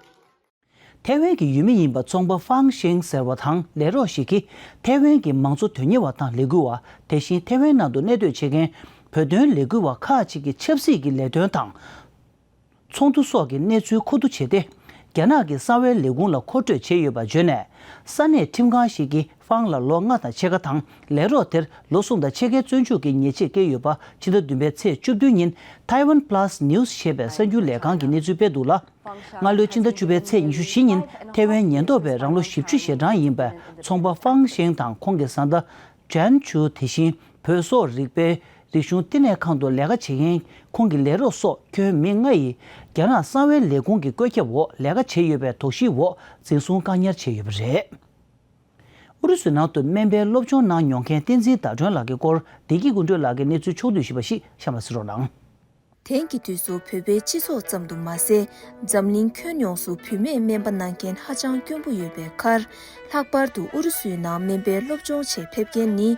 ཐའེ་ཝན་གྱི་ཡུལ་མི་ཡིན་པ་ཚོང་པ་ཧྥང་ཤེང་ཟེར་བ་དང་ལས་རོགས་ཤིག་གིས་ཐའེ་ཝན་གྱི་མང་གཙོ་དོན་གཉེར་བ་དང་ལས་འགུལ་བ། དེ་བཞིན་ཐའེ་ཝན་ནང་དུ་གནས་སྡོད་བྱེད་མཁན་བོད་དོན་ལས་འགུལ་བ་ཁག་ཅིག་གི་ཆབ་སྲིད་ཀྱི་ལས་དོན་དང་། ཚོགས་འདུ་སོགས་ཀྱི་གནས་ཚུལ་མཁོ་བསྡུ་བྱས་ཏེ། རྒྱ་ནག་གི་གསང་བའི་ལས་ཁུངས་ལ་མཁོ་སྤྲོད་བྱས་ཡོད་པ་བརྗོད་ནས། ས་གནས་ཁྲིམས་ཁང་ཞིག་གིས་ཧྥང་ལ་ལོ་ལྔ་དང་ཕྱེད་ཀ་དང་ལས་རོགས་དེར་ལོ་གསུམ་དང་ཕྱེད་ཀའི་བཙོན་འཇུག་གི་ཉེས་ཆད་བཀལ་ཡོད་པ་ཕྱི་ཟླ་བདུན་པའི་ཚེས་བཅུ་བདུན་ཉིན་Taiwan Plus News ཞེས་པའི་གསར་འགྱུར་ལས་ཁང་གི་གནས་ཚུལ་སྤེལ་འདུག་ལ། སྔ་ལོའི་ཕྱི་ཟླ་བཅུ་པའི་ཚེས་ཉི་ཤུ་བཞི་ཉིན་ཐའེ་ཝན་ཉེན་རྟོག་པས་རང་ལོ་བཞི་བཅུ་ཞེ་གྲངས་ཡིན་པའི་ཚོང་པ་ཧྥང་ཤེང་དང་ཁོང་གི་བཟའ་ཟླ་ཇན་ཆུ། དེ་བཞིན་བོད་སོག་རིག་པའི་རིག་གཞུང་བསྟི་གནས་ཁང་དུ་ལས་ཀ་བྱེད་མཁན་ཁོང་གི་ལས་རོགས་སོགས་ཁྱོན་མི་ལྔ་ཡིས་རྒྱ་ནག་གསང་བའི་ལས་ཁུངས་ཀྱི་བཀོད་ཁྱབ་འོག་ལས་ཀ་བྱས་ཡོད་པའི་དོགས་གཞིའི་འོག་འཛིན་བཟུང་བཀག་ཉར་བྱས་ཡོད་པ་རེད། ཨུ་རུ་སུའི་ནང་དུ་སྨན་པའི་སློབ་སྦྱོང་གནང་མྱོང་མཁན་བསྟན་འཛིན་ཟླ་སྒྲོན་ལགས་ཀྱི་སྐོར་བདེ་སྐྱིད་ཀུན་སྒྲོན་ལགས་ཀྱིས་གནས་ཚུལ་ཕྱོགས་བསྡུས་ཞིབ་པ་ཞིག་གཤམ་ལ་གཟིགས་རོགས་གནང་། དེང་གི་དུས་སུ་བོད་པའི་སྤྱི་ཚོགས་ཙམ་དུ་མ་ཟད། འཛམ་གླིང་ཁྱོན་ཡོངས་སུ་བུད་མེད་སྨན་པ་གནང་མཁན་ཧ་ཅང་དཀོན་པོ་ཡོད་པའི་ཁར། ལྷག་པར་དུ་ཨུ་རུ་སུའི་ནང་སྨན་པའི་སློབ་སྦྱོང་ཆེད་ཕེབས་མཁན་ནི་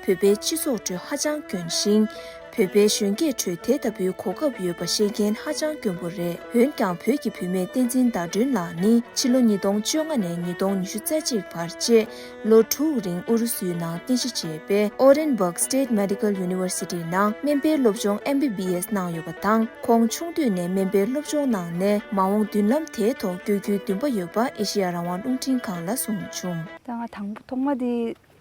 བོད་པའི་སྤྱི་ཚོགས་ཁྲོད་ཧ་ཅང་དཀོན་ཞིང་། བོད་པའི་གཞོན་སྐྱེས་ཁྲོད་དེ་ལྟ་བུའི་གོ་སྐབས་ཡོད་པ་ཤེས་མཁན་ཧ་ཅང་དཀོན་པོ་རེད། འོན་ཀྱང་བོད་ཀྱི་བུད་མེད་བསྟན་འཛིན་ཟླ་སྒྲོན་ལགས་ནི་ཕྱི་ལོ་ཉིས་སྟོང་བཅོ་ལྔ་ནས་ཉིས་སྟོང་ཉི་ཤུ་རྩ་གཅིག་བར་བཅས། ལོ་དྲུག་རིང་ཨུ་རུ་སུའི་ནང་རྟེན་གཞི་བྱས་པའི་Orenburg State Medical University ནང་སྨན་པའི་སློབ་སྦྱོང་M B B S གནང་ཡོད་པ་དང་། ཁོང་ཆུང་དུས་ནས་སྨན་པའི་སློབ་སྦྱོང་གནང་ནས་མ་འོངས་མདུན་ལམ་དེའི་ཐོག་བསྐྱོད་རྒྱུའི་འདུན་པ་ཡོད་པ་ཨེ་ཤེ་ཡ་རང་དབང་རླུང་འཕྲིན་ཁང་ལ་གསུངས་བྱུང་། ད་ང་དང་པོ་ཐོག་མ་དེ་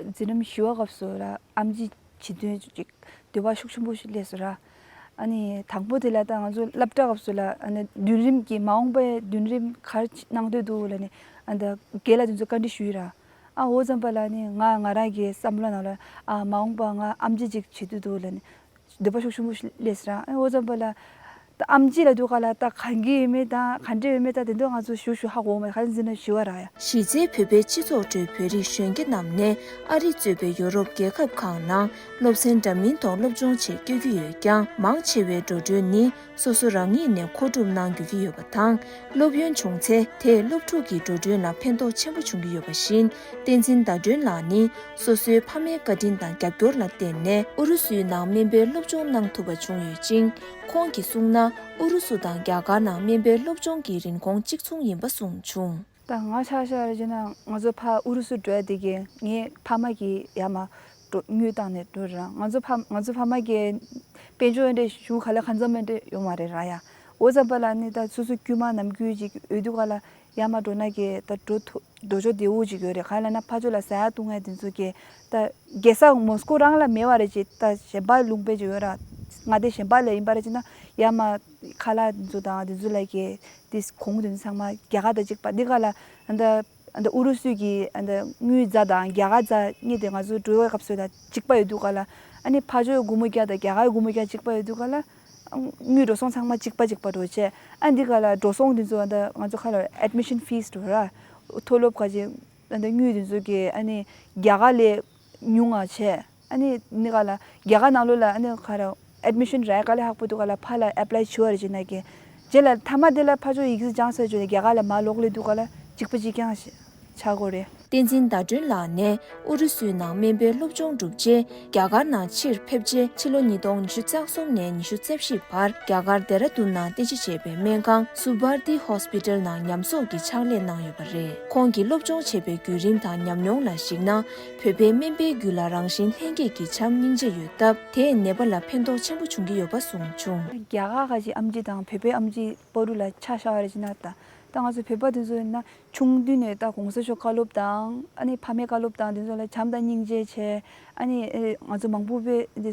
འཛིན་རིམ་བཞི་པ་སྐབས་སུ་ལ་ཨེམ་ཆི་བྱེད་འདོད་ཅིག་འདོད་པ་ཤུགས་ཆེན་པོ་ཞིག་སླེབས་སོང་ར། ཨ་ནི་དང་པོ་དེ་ལ་ད་ང་ཚོ་སློབ་གྲྭ་སྐབས་སུ་ལ་ཨ་ནི་བདུན་རིམ་གྱི་མ་འོངས་པའི་བདུན་རིམ་ག་རེ་གནང་འདོད་འདུག་ལབ་ནས་ཨ་ནི་ད་རྒན་ལགས་དེ་ཚོ་བཀའ་འདྲི་ཞུས་ར། ཨ་འོ་ཙམ་པ་ལ་ནི་ང་ང་རང་གི་བསམ་བློ་ནང་ལ་ཨ་མ་འོངས་པ་ང་ཨེམ་ཆི་ཅིག་བྱེད་འདོད་འདུག་ལབ་ནས་འདོད་པ་ཤུགས་ཆེན་པོ་ཞིག་སླེབས་སོང་ར། ཨ་འོ་ཙམ་པ་ལ་ད་ཨེམ་ཆི་ལབ་དུས་ག་ལ་ད་གང་གི་ཡོད་མེད་དང་ག་འདྲ་ཡོད་མེད་ད་དེ་ཚོ་ང་ཚོ་ཞུ་ཞུ་ཧ་གོ་མེད། ག་རེ་འཛིན་ན་ཞུ་བ་ར་ཡ། གཞི་རྩའི་བོད་པའི་སྤྱི་ཚོགས་ཁྲོད་བོད་རིགས་གཞོན་སྐྱེས་རྣམས་ནས་ཨ་རི་གཙོས་པའི་ཡོ་རོབ་རྒྱལ་ཁབ་ཁག་ནང་སློབ་ཚན་འདྲ་མིན་ཐོག་སློབ་སྦྱོང་ཆེད་བསྐྱོད་ཀྱི་ཡོད་ཀྱང་། མང་ཆེ་བའི་འགྲོ་གྲོན་ནི་སོ་སོ་རང་ཉིད་ནས་མཁོ་སྒྲུབ་གནང་དགོས་ཀྱི་ཡོད་པ་དང་། སློབ་ཡོན་བྱུང་ཚེ་དེས་སློབ་ཕྲུག་གི་འགྲོ་གྲོན་ལ་ཕན་ཐོགས་ཆེན་པོ་བྱུང་གི་ཡོད་པ་བཞིན། བསྟན་འཛིན་ཟླ་སྒྲོན་ལགས་ནི་སོ་སོའི་ཕ་མའི་བཀའ་དྲིན་དང་རྒྱབ་སྐྱོར་ལ་བརྟེན་ནས་ཨུ་རུ་སུའི་ནང་སྨན་པའི་སློབ་སྦྱོང་གནང་ཐུབ་པ་བྱུང་ཡོད་ཅིང་། ཁོང་གིས་གསུངས་ན། ཨུ་རུ་སུ་དང་རྒྱ་གར་ནང་སྨན་པའི་སློབ་སྦྱོང་གི་རིན་གོང་གཅིག་མཚུངས་ཡིན་པ་གསུངས་བྱུང་། ད་ང་ཆ་བཞག་རེ་བྱས་ན་ང་ཚོ་ཕར་ཨུ་རུ་སུ་འགྲོ་ཡ་དེ་གས་ངའི་ཕ་མ་གིས་ཡར་མར་འགྲོ་དངུལ་བཏང་ནས་འགྲོ་རེད་ར། ང་ཚོ་ཕ་ང་ཚོ་ཕ་མ་གིས་དཔལ་འབྱོར་འདྲ་ཞུ་ག་ལ་གང་འཚམ་འདྲ་ཡོད་མ་རེད་ར་ཡ། འོ་ཙམ་པ་ལ་ནི་ད་སོ་སོ་དཀྱུས་མ་ནམ་རྒྱུན་ཅིག་ཡོད་དུས་ག་ལ་ཡར་མར་འགྲོ་ན་གས་ད་འགྲོ་ཐུབ། འགྲོ་ཕྱོགས་བདེ་བོ་ཅིག་ཡོད་རེད། གང་ཡིན་ལབ་ན་ཕར་ཕྱོགས་ལ་ཟ་ཡ་བཏུང་ཡ་དེ་ཚོ་གས་ད་རྒྱལ་ས་མོ་སྐོ་རང་ལ་མེད་པ་རེད། ཅེས་ད་གཞན་པ་ལུང་པའི་ཅིག་ཡོད་ར། མངའ་སྡེ་གཞན་པ་ལ་ཡིན་པ་རེད་ཅེ་ན་ཡ་མ་ཁ་ལག་འདི་ཚོ་དང་འདི་ཚོ་ལ་གི་དེ་གོང་འདི་ཚང་མ་རྒྱ་གར་དང་གཅིག་པ་འདི་ག་ལ་ཨ་ད་ཨ་ད་ཨུ་རུ་སུ་གི་ཨ་ད་དངུལ་རྫ་དང་རྒྱ་གར་རྫ་གཉིས་དེ་ང་ཚོ་འགྲོ་བའི་སྐབས་སུ་ལ་གཅིག་པ་ཡོད་འདུག་ག་ལ། ཨ་ནི་ཕར་ཕྱོགས་སྒོར་མོ་བརྒྱ་དང་རྒྱ་གར་སྒོར་མོ་བརྒྱ་གཅིག་པ་ཡོད་འདུག་ག་ལ། དངུལ་འགྲོ་སོང་ཚང་མ་གཅིག་པ་གཅིག་པ་འགྲོ་བྱས། ཨ་འདི་ག་ལ་འགྲོ་སོང་འདི་ཚོ་ཨ་ད་ང་ཚོ་ཁ་ལ་admission fees་འགྲོ་ར། མཐོ་སློབ་ག་ཅིག་ཨ་ད་དངུལ་འདི་ཚོ་གི་ཨ་ནི་རྒྱ་གར་ལས་ཉུང་ང་བྱས། ཨ་ནི་འདི་ག་ལ་རྒྱ་གར་ནང་ལོགས་ལ་ཨ་ནི་ག་ར་admission་རག་ག་ལ་ཧག་པོ་འདུག་ག་ལ། ཕར་ལ་apply་བྱེད་པ་རེད་ཅེ་ན་གི་རྗེས་ལ་མཐའ་མ་དེ་ལ་ཕར་ཕྱོགས་ཡིག་ཚད་སྦྱངས་ཚར་རྗེས་ལ་རྒྱ་གར་ལ་མར་ལོག་ལེ་འདུག་ག་ལ་གཅིག་པ་གཅིག་རྐྱང་ཞིག་ཆགས་དགོས་རེད། བསྟན་འཛིན་ཟླ་སྒྲོན་ལགས་ནས་ཨུ་རུ་སུའི་ནང་སྨན་པའི་སློབ་སྦྱོང་གྲུབ་རྗེས་རྒྱ་གར་ནང་ཕྱིར་ཕེབས་རྗེས་ཕྱི་ལོ་ཉིས་སྟོང་ཉི་ཤུ་རྩ་གསུམ་ནས་ཉི་ཤུ་རྩ་བཞི་བར་རྒྱ་གར་ལྡེ་ར་ལྡུན་ནང་རྟེན་གཞི་བྱས་པའི་སྨན་ཁང་Subardi Hospital་ནང་ཉམས་གསོག་གི་ཕྱག་ལས་གནང་ཡོད་པ་རེད། ཁོང་གིས་སློབ་སྦྱོང་བྱས་པའི་བརྒྱུད་རིམ་དང་ཉམས་མྱོང་ལ་གཞིགས་ན། བོད་པའི་སྨན་པའི་རྒྱུད་ལ་རང་བཞིན་ལྷན་སྐྱེས་ཀྱི་བྱམས་སྙིང་རྗེ་ཡོད་སྟབས། དེས་ནད་པ་ལ་ཕན་ཐོགས་ཆེན་པོ་བྱུང་གི་ཡོད་པ་གསུངས་བྱུང་། རྒྱ་གར་ཁ་ཅིག་ཨེམ་ཆི་དང་བོད་པའི་ཨེམ་ཆི་བར་དུ་ལ་ཆ་བཞག་པ་རེད་ཅེ་ན་ད་ད་ང་ཚོ་བོད་པ་དེ་ཚོ་ཡིན་ན། ཆུང་དུས་ནས་ད་གོང་ས་མཆོག་བཀའ་སློབ་དང་ཨ་ནི་ཕ་མའི་བཀའ་སློབ་དང་དེ་ཚོ་ལ་བྱམས་དང་སྙིང་རྗེ་བྱས། ཨ་ནི་ཨེ་ང་ཚོ་མང་པོ་དཔེ་འདི་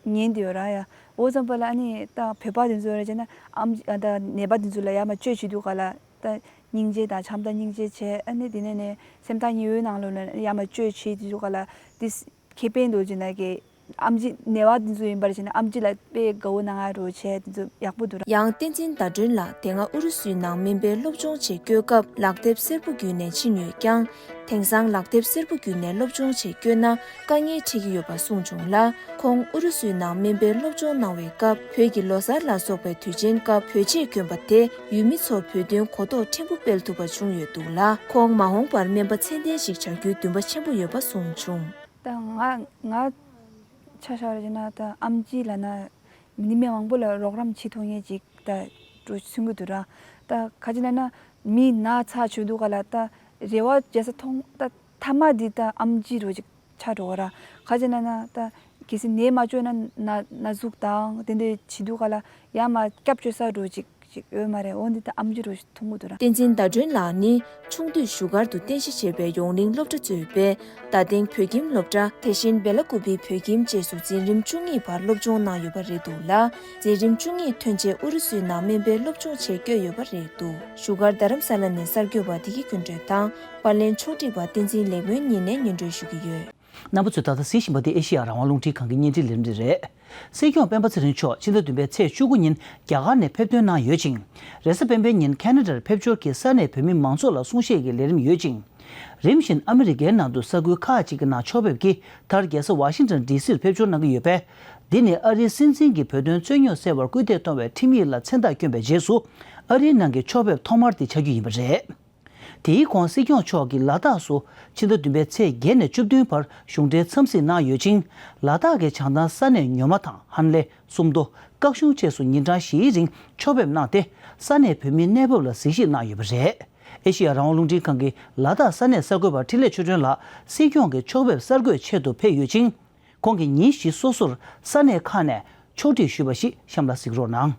ཉན་དེ་ཡོད་ར་ཡ། འོ་ཙམ་པ་ལ་ཨ་ནི་ད་བོད་པ་དེ་ཚོ་ར་བྱས་ན་ཨམ་ཨ་ད་ནད་པ་དེ་ཚོ་ལ་ཡ་མ་བཅོས་བྱེད་དུས་ག་ལ་ད་སྙིང་རྗེ་དང་བྱམས་དང་སྙིང་རྗེ་བྱས། ཨ་ནི་དེ་ནས་ནས་སེམས་ཐག་ཉེ་བོའི་ནང་ལོགས་ལ་ཡ་མ་བཅོས་བྱེད་དུས་ག་ལ་དེ་ཁེ་ཕན་འདོད་བྱེད་ན་གི་ཨམ་ཆི་ནད་པ་དེ་ཚོ་ཡིན་པར་བྱས་ན་ཨམ་ཆི་ལ་དཔེ་དགའ་བོ་གནང་ཡ་རོ་བྱས་དེ་ཚོ་ཡག་པོ་འདུག་ར། ཡང་བསྟན་འཛིན་ཟླ་སྒྲོན་ལགས་དེ་སྔ་ཨུ་རུ་སུའི་ནང་སྨན་པའི་སློབ་སྦྱོང་ཆེད་བསྐྱོད་སྐབས་ལག་དེབ་སེར་པོ་བརྒྱུད་ནས་ཕྱིན་ཡོད་ཀྱང་། དེང་སང་ལག་དེབ་སེར་པོ་བརྒྱུད་ནས་སློབ་སྦྱོང་ཆེད་བསྐྱོད་ན་དཀའ་ངལ་འཕྲད་ཀྱི་ཡོད་པ་གསུངས་བྱུང་ལ། ཁོང་ཨུ་རུ་སུའི་ནང་སྨན་པའི་སློབ་སྦྱོང་གནང་བའི་སྐབས་བོད་ཀྱི་ལོ་གསར་ལ་སོགས་པའི་དུས་ཆེན་སྐབས་བོད་ཆས་གྱོན་པ་དེ་ཡུལ་མི་ཚོར་བོད་དོན་གོ་རྟོགས་ཕྲན་བུ་སྤེལ་ཐུབ་པ་བྱུང་ཡོད་འདུག་ལ། ཁོང་མ་འོངས་པར་སྨན་པ་ཚད་ལྡན་ཞིག་བྱ་རྒྱུའི་འདུན་པ་ཆེན་པོ་ཡོད་པ་གསུངས་བྱུང་། ད་ང་ང་ཆ་བཞག་རེད་ན་ད་ཨམ་ཆི་ལ་ན་མི་མི་མང་པོ་ལ་རོགས་རམ་བྱེད་ཐུབ་མཁན་ཅིག་ད་འགྲོ་སྲིད་གི་འདུག་ར། ད་ག་ཅི་ལ་ན་མི་ན་ཚ་བྱུང་དུས་ག་ལ་ད་རེ་བ་བྱེད་ས་མཐོང་ད་མཐའ་མ་འདི་ད་ཨམ་ཆི་རོ་ཅིག་ཆགས་འགྲོ་ག་ར། ག་ཅི་ལ་ན་ད་གལ་སྲིད་ནད་མ་བཅོས་ན་ན་ན་ཟུག་དང་དེ་འདྲ་བྱེད་དུས་ག་ལ་ཡ་མ་སྐྱབས་བཅོལ་ས་རོ་ཅིག་ཅིག་ཡོད་མ་རེད། འོ་འདི་ད་ཨམ་ཆི་རུ་མཐོང་གི་འདུག་ར། བསྟན་འཛིན་ཟླ་སྒྲོན་ལགས་ནི་ཆུང་དུས་བཞུགས་སྒར་དུ་རྟེན་གཞི་བྱས་པའི་ཡོངས་གླིང་སློབ་གྲྭ་གཙོས་པའི་རྡ་སྟེང་བོད་ཁྱིམ་སློབ་གྲྭ། དེ་བཞིན་སྦེ་ལ་ཀུ་པི་བོད་ཁྱིམ་བཅས་སུ་འཛིན་རིམ་བཅུ་གཉིས་བར་སློབ་སྦྱོང་གནང་ཡོད་པ་རེད་འདུག་ལ། འཛིན་རིམ་བཅུ་གཉིས་ཐོན་རྗེས་ཨུ་རུ་སུའི་ནང་སྨན་པའི་སློབ་སྦྱོང་ཆེད་བསྐྱོད་ཡོད་པ་རེད་འདུག་བཞུགས་སྒར་རྡ་རམ་ས་ལ་ནས་གསར་འགོད་པ་བདེ་སྐྱིད་ཀུན་སྒྲོན་དང་། པར་ལེན་ཕྱོགས་སྒྲིག་པ་བསྟན་འཛིན་ལེགས་སྨོན་གཉིས་ནས་སྙན་སྒྲོན་ཞུ་གི་ཡོད། རྣམ་པ་ཚོས་ད་ལྟ་གཟིགས་བཞིན་པ་འདི་ཨེ་ཤེ་ཡ་རང་དབང་རླུང་འཕྲིན་ཁང་གི་བརྙན་འཕྲིན་ལས་རིམ་དེ་རེད། སྲིད་སྐྱོང་སྤེན་པ་ཚེ་རིང་མཆོག་ཕྱི་ཟླ་བདུན་པའི་ཚེས་བཅུ་དགུ་ཉིན་རྒྱ་གར་ནས་ཕེབས་ཐོན་གནང་ཡོད་ཅིང་། རེས་གཟའ་སྤེན་པའི་ཉིན་ཁེ་ན་ཌར་ཕེབས་འབྱོར་གྱིས་ས་གནས་བོད་མི་མང་ཚོགས་ལ་གསུང་བཤད་ཀྱི་ལས་རིམ་ཡོད་ཅིང་། རིམ་བཞིན་ཨ་མི་རི་ཀའི་ནང་དུ་ས་ཁུལ་ཁག་ཅིག་གི་ནང་ཕྱོགས་ཕེབས་ཀྱིས་མཐར་རྒྱལ་ས་ཝ་ཤིང་ཊོན་ཌི་སིར་ཕེབས་འབྱོར་གནང་གི་ཡོད་པས། འདི་ནི་ཨ་རིའི་སྲིད་འཛིན་གྱི་བོད་དོན་རྩོད་རྙོག་སེལ་བར་སྐུལ་འདེད་གཏོང་བའི་ཁྲིམས་ཡིག་ལ་མཚན་རྟགས་བསྐྱོན་པའི་རྗེས་སུ། ཨ་རིའི་ནང་གི་ཕྱོགས་ཕེབས་ཐོག་མར་དེ་ཆགས་རྒྱུ་ཡིན་པ་རེད། དེའི་གོང་སྲིད་སྐྱོང་མཆོག་གིས་ལ་དྭགས་སུ་ཕྱི་ཟླ་བདུན་པའི་ཚེས་བརྒྱད་ནས་བཅུ་བདུན་བར་གཞུང་འབྲེལ་འཚམས་གཟིགས་གནང་ཡོད་ཅིང་། ལ་དྭགས་ཀྱི་བྱང་ཐང་ས་གནས་ཉོ་མ་དང་ཧན་ལེ། སུམ་མདོ། ཀག་གཞུང་བཅས་སུ་ཉིན་གྲངས་བཞིའི་རིང་ཕྱོགས་ཕེབས་གནང་སྟེ། ས་གནས་བོད་མིའི་གནས་བབ་ལ་གཟིགས་ཞིབ་གནང་ཡོད་པ་རེད། ཨེ་ཤེ་ཡ་རང་དབང་རླུང་འཕྲིན་ཁང་གི་ལ་དྭགས་ས་གནས་གསར་འགོད་པ་འཕྲིན་ལས་ཆོས་སྒྲོན་ལགས་སྲིད་སྐྱོང་གི་ཕྱོགས་ཕེབས་གསར་འགོད་ཆེད་དུ་ཕེབས་ཡོད་ཅིང་། ཁོང་གིས་ཉིན་བཞི་སོ་སོར་ས་གནས་ཁག་ནས་ཕྱོགས་སྒྲིག་ཞུས་པ་ཞིག་གཤམ་ལ་གཟིགས་རོགས་གནང་།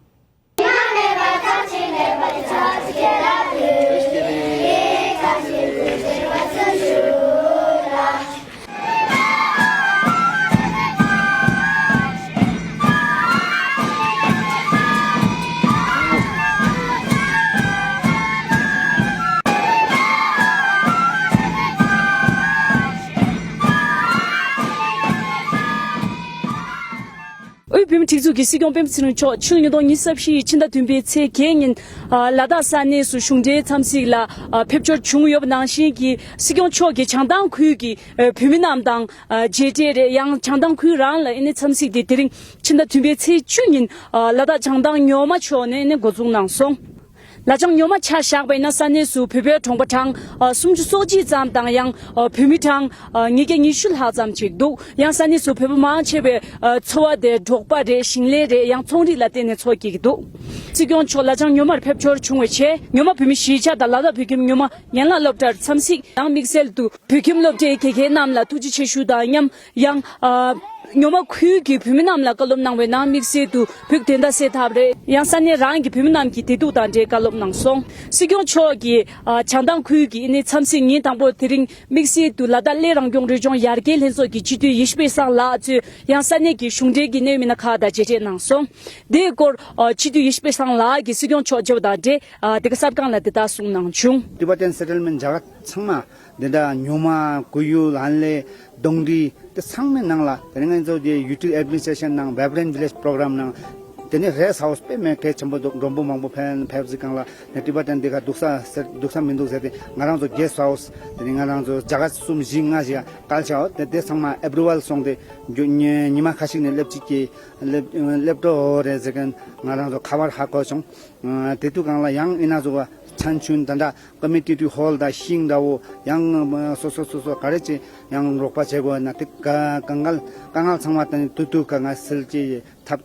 དབུས་བོད་མིའི་སྒྲིག་འཛུགས་ཀྱི་སྲིད་སྐྱོང་སྤེན་པ་ཚེ་རིང་མཆོག་ཕྱི་ལོ་ཉིས་སྟོང་ཉི་ཤུ་རྩ་བཞི་ཕྱི་ཟླ་བདུན་པའི་ཚེས་བརྒྱད་ཉིན་ལ་དྭགས་ས་གནས་སུ་གཞུང་འབྲེལ་འཚམས་གཟིགས་ལ་ཕེབས་འབྱོར་བྱུང་ཡོད་པ་ནང་བཞིན་གྱི་སྲིད་སྐྱོང་མཆོག་གིས་བྱང་ཐང་ཁུལ་གྱི་བོད་མི་རྣམས་དང་མཇལ་འཕྲད་རེད། ཡང་བྱང་ཐང་ཁུལ་རང་ལ་ཨ་ནི་འཚམས་གཟིགས་དེ་དེ་རིང་ཕྱི་ཟླ་བདུན་པའི་ཚེས་བཅུ་ཉིན་ལ་དྭགས་བྱང་ཐང་ཉོ་མ་ཕྱོགས་ནས་ཨ་ནི་འགོ་འཛུགས་གནང་སོང་། ལ་བྱང་ཉོ་མ་ཆ་བཞག་པ་ཡིན་ན་ས་གནས་སུ་བོད་པའི་གྲོང་པ་གྲངས་སུམ་ཅུ་སོ་གཅིག་ཙམ་དང་ཡང་བོད་མི་གྲངས་ཉིས་བརྒྱ་ཉི་ཤུ་ལྷག་ཙམ་ཅིག་འདུག་ཡང་ས་གནས་སུ་བོད་པ་མང་ཆེ་བའི་འཚོ་བ་དེ་འབྲོག་པ་རེད། ཞིང་ལས་རེད། ཡང་ཚོང་རིགས་ལ་བརྟེན་ནས་འཚོ་སྐྱེལ་གྱི་འདུག་སྲིད་སྐྱོང་མཆོག་ལ་བྱང་ཉོ་མར་ཕེབས་འབྱོར་བྱུང་བའི་ཆེད་ཉོ་མ་བོད་མི་གཞིས་ཆགས་དང་ལ་དྭགས་བོད་ཁྱིམ་ཉོ་མ་ཡན་ལག་སློབ་གྲྭར་འཚམས་གཟིགས་དང་དམིགས་བསལ་དུ་བོད་ཁྱིམ་སློབ་གྲྭའི་དགེ་རྒན་རྣམས་ལ་ཐུགས་རྗེ་ཆེ་ཞུ་དང་མཉམ་ཡང་། ཉོ་མ་ཁུལ་གྱི་བོད་མི་རྣམས་ལ་བཀའ་སློབ་གནང་བའི་ནང་དམིགས་བསལ་དུ་བོད་ཀྱི་བདེན་མཐའ་གསལ་ཐབས་རེད། ཡང་ས་གནས་རང་གི་བོད་མི་རྣམས་ཀྱི་བདེ་སྡུག་དང་འབྲེལ་བཀའ་སློབ་གནང་སོང་། སྲིད་སྐྱོང་མཆོག་གིས་ཨ་བྱང་ཐང་ཁུལ་གྱི་ཨ་ནི་འཚམས་གཟིགས་ཉིན་དང་པོ་དེ་རིང་དམིགས་བསལ་དུ་ལ་དྭགས་གླེ་རང་སྐྱོང་རི་ལྗོངས་ཡར་རྒྱས་ལྷན་ཚོགས་ཀྱི་སྤྱི་འཐུས་ཡེ་ཤེས་པའི་སང་ལགས་གཙོས་ཡང་ས་གནས་ཀྱི་གཞུང་འབྲེལ་གྱི་གནད་ཡོད་མི་སྣ་ཁག་དང་མཇལ་འཕྲད་གནང་སོང་། དེའི་སྐོར་ཨ་སྤྱི་འཐུས་ཡེ་ཤེས་པའི་སང་ལགས་ཀྱིས་སྲིད་སྐྱོང་མཆོག་མཇལ་བ་དང་འབྲེལ་ཨ་དེ་ག་གསར་ཁང་ལ་དེ་ལྟར་གསུངས་གནང་བྱུང་། Tibetan Settlement རྒྱ་གར་ཚང་མ་འདི་འདྲ་ཉོ་མ་གོས་ཡུལ་ཨ་ལས་གདོང་འདྲི་དེ་ཚང་མའི་ནང་ལ་དེ་རིང་ང་ཚོ་དེ་ཡུ་ཊི་ཨེཌ་མི་ནི་སི་ཊྲེ་ཤན་ནང་Vibrant Village Program ནང་དེ་ནས་རེ་སི་ཧའུ་སི་དཔེ་མེད་གལ་ཆེན་པོ་འདུག་མགྲོན་པོ་མང་པོ་ཕེབས་ཕེབས་ཟིག་གང་ལ་ནས་ཊི་བེ་ཊན་འདི་ག་འདུག་ས་ཟེར་འདུག་ས་མི་འདུག་ཟེར་ཏེ་ང་རང་ཚོ་གེ་སི་ཊི་ཧའུ་སི་དེ་ནས་ང་རང་ཚོ་རྒྱ་གར་གསུམ་བཞི་ལྔ་ཞིག་བཀལ་བྱའོ། དེ་དེ་ཚང་མ་ཨེ་པྲུ་ཝལ་སོང་སྟེ་རྒྱུ་ཉི་ཉི་མ་ཁ་ཤས་ནས་སླེབས་ཅིག་གི་སླེབས་སླེབས་འགྲོ་རེད་ཟེར་མཁན་ང་རང་ཚོ་ཁ་པར་ཧ་གོ་བྱུང་། དེ་དུས་གང་ལ་ཡང་ཨི་ན་ཟུ་བ་ཆན་ཆུན་ད་འདྲ་ཀོ་མི་ཊི་ཊི་ཧོལ་དང་ཤིང་འདྲ་བོ་ཡང་སོ་སོ་སོ་སོ་ག་རེ་བྱེད་ཡང་རོགས་པ་བྱེད་དགོས་ན་དེ་དཀའ་དཀའ་ངལ་དཀའ་ངལ་ཚང་མ་དང་དུས་དུས་ག་ང་སེལ་གྱི་འཐབ་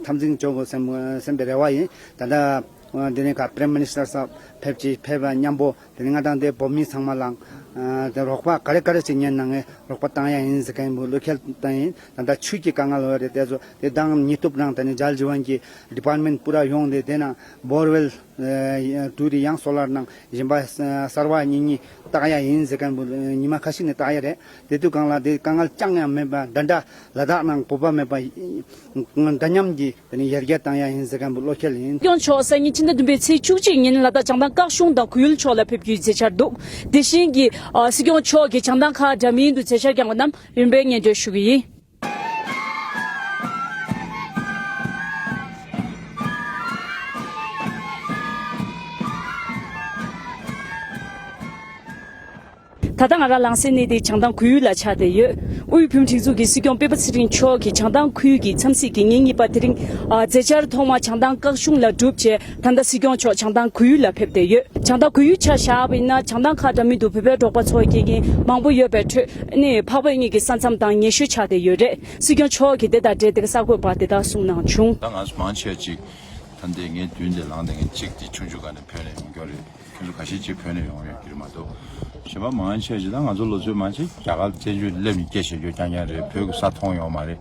འཐབ་འཛིང་བྱོ་དགོས་སེམས་སེམས་པའི་རེ་བ་ཡིན། ད་ལྟ་འདི་ནས་ག་Prime Minister སར་ཕེབས་ཀྱི་ཕེབས་པ་མཉམ་པོ་དེ་ནས་ང་དང་དེ་བོད་མི་ཚང་མ་ལ་དེ་རོགས་པ་ག་རེ་ག་རེ་བྱེད་ཉན་ན་ངས་རོགས་པ་བཏང་ཡ་ཡིན་ཟེར་མཁན་བོ་བློ་ཁེལ་བཏང་ཡིན། ད་ལྟ་ཆུ་གི་དཀའ་ངལ་ཡོད་རེད། དེ་ཚོ་དེ་དང་ཉི་གཏུབ་རང་དེ་ནས་ཇལ་ཇི་ཝན་གྱི་ཌི་པཱར་མེན་པུ་ར་ཡོང་སྟེ་དེ་ན་བོར་ཝེལ་ཨ་དྲུག་རེ་ཡང་སོ་ལར་ནང་བཞིན་པ་གསར་བ་གཉིས་གཉིས་བཏགས་ཡ་ཡིན་ཟེར་མཁན་བོ་ཉི་མ་ཁ་ཤས་ནས་བཏགས་ཡ་རེད། དེ་དུས་གང་ལ་དེ་དཀའ་ངལ་ཅང་ཡང་མེད་པ་འདྲ་འདྲ་ལ་དྭགས་ནང་བོད་པ་མེད་པ་འདྲ་མཉམ་གྱི་དེ་ནས་ཡར་རྒྱས་བཏང་ཡ་ཡིན་ཟེར་མཁན་བོ་བློ་ཁེལ་ཡིན། སྐྱོང་མཆོག་སང་ཉིན་ཕྱི་ཟླ་བདུན་པའི་ཚེས་བཅུ་གཅིག་ཉིན་ལ་དྭགས་བྱང་ཐང་སྐྱིད་གཤོངས་དང་གོས་ཡུལ་ཕྱོགས་ལ་ཕེབས་རྒྱུའི་མཛད་འཆར་འདུག་དེ་བཞིན་གྱི་ཨ་སྲིད་སྐྱོང་མཆོག་གིས་བྱང་ཐང་ཁག་འདྲ་མིན་དུ་མཛད་འཆར་བསྐྱངས་པ་རྣམས་རིམ་པས་སྙན་སྒྲོན་ཞུ་གི་ཡིན། ད་ལྟ་ང་རང་ལངས་སའི་གནས་དེ་བྱང་ཐང་གོས་ཡུལ་ལ་ཆགས་བསྡད་ཡོད། དབུས་བོད་མིའི་སྒྲིག་འཛུགས་ཀྱི་སྲིད་སྐྱོང་སྤེན་པ་ཚེ་རིང་མཆོག་གིས་བྱང་ཐང་ཁུལ་གྱི་འཚམས་གཟིགས་ཀྱི་ཉིན་གཉིས་པ་དེ་རིང་ཨ་མཛད་འཆར་ཐོག་མ་བྱང་ཐང་སྐྱིད་གཤོངས་ལ་གྲུབ་རྗེས་ད་ལྟ་སྲིད་སྐྱོང་མཆོག་བྱང་ཐང་གོས་ཡུལ་ལ་ཕེབས་བསྡད་ཡོད། བྱང་ཐང་གོས་ཡུལ་ཆ་བཞག་པ་ཡིན་ན་བྱང་ཐང་ཁག་འདྲ་མིན་དུ་བོད་པའི་འབྲོག་པ་ཚོ་སྐྱེལ་མཁན་མང་པོ་ཡོད་པའི་ཁྲོད་ནས་འཕགས་བོད་གཉིས་ཀྱི་ས་མཚམས་དང་ཉེ་ཤོས་ཆགས་བསྡད་ཡོད་རེད། སྲིད་སྐྱོང་མཆོག་གིས་དེ་དང་འབྲེལ་དེ་ག་གསར་འགོད་པར་དེ་ལྟར་གསུངས་གནང་བྱུང་། ད་ང་ཚོ་མང་ཆེ་ཅིག་ད་ལྟ་ངའི་མདུན་དེ་ལངས་བསྡད་མཁན་གཅིག་དེ་ཆུང་ཆུང་སྒང་ནས་བོད་ནས་ཡོང་མཁན་རེད། ཁྱོད་ཚོ་ཁ་ཤས་ཅིག་བོད་ནས་ཡོང་ཡོད་ཀྱི་རེད་མ་གཏོགས། གཞན་པ་མང་ཆེ་ཅིག་ད་ང་ཚོ་ལོ་ཚོད་མང་ཆེ་རྒྱ་གར་བཙན་བྱོལ་སླེབས་ནས་སྐད་བཤད་རྒྱུ་རྐྱང་རྐྱང་རེད། བོད་ཀྱི་ས་མཐོང་ཡོད་མ་རེད།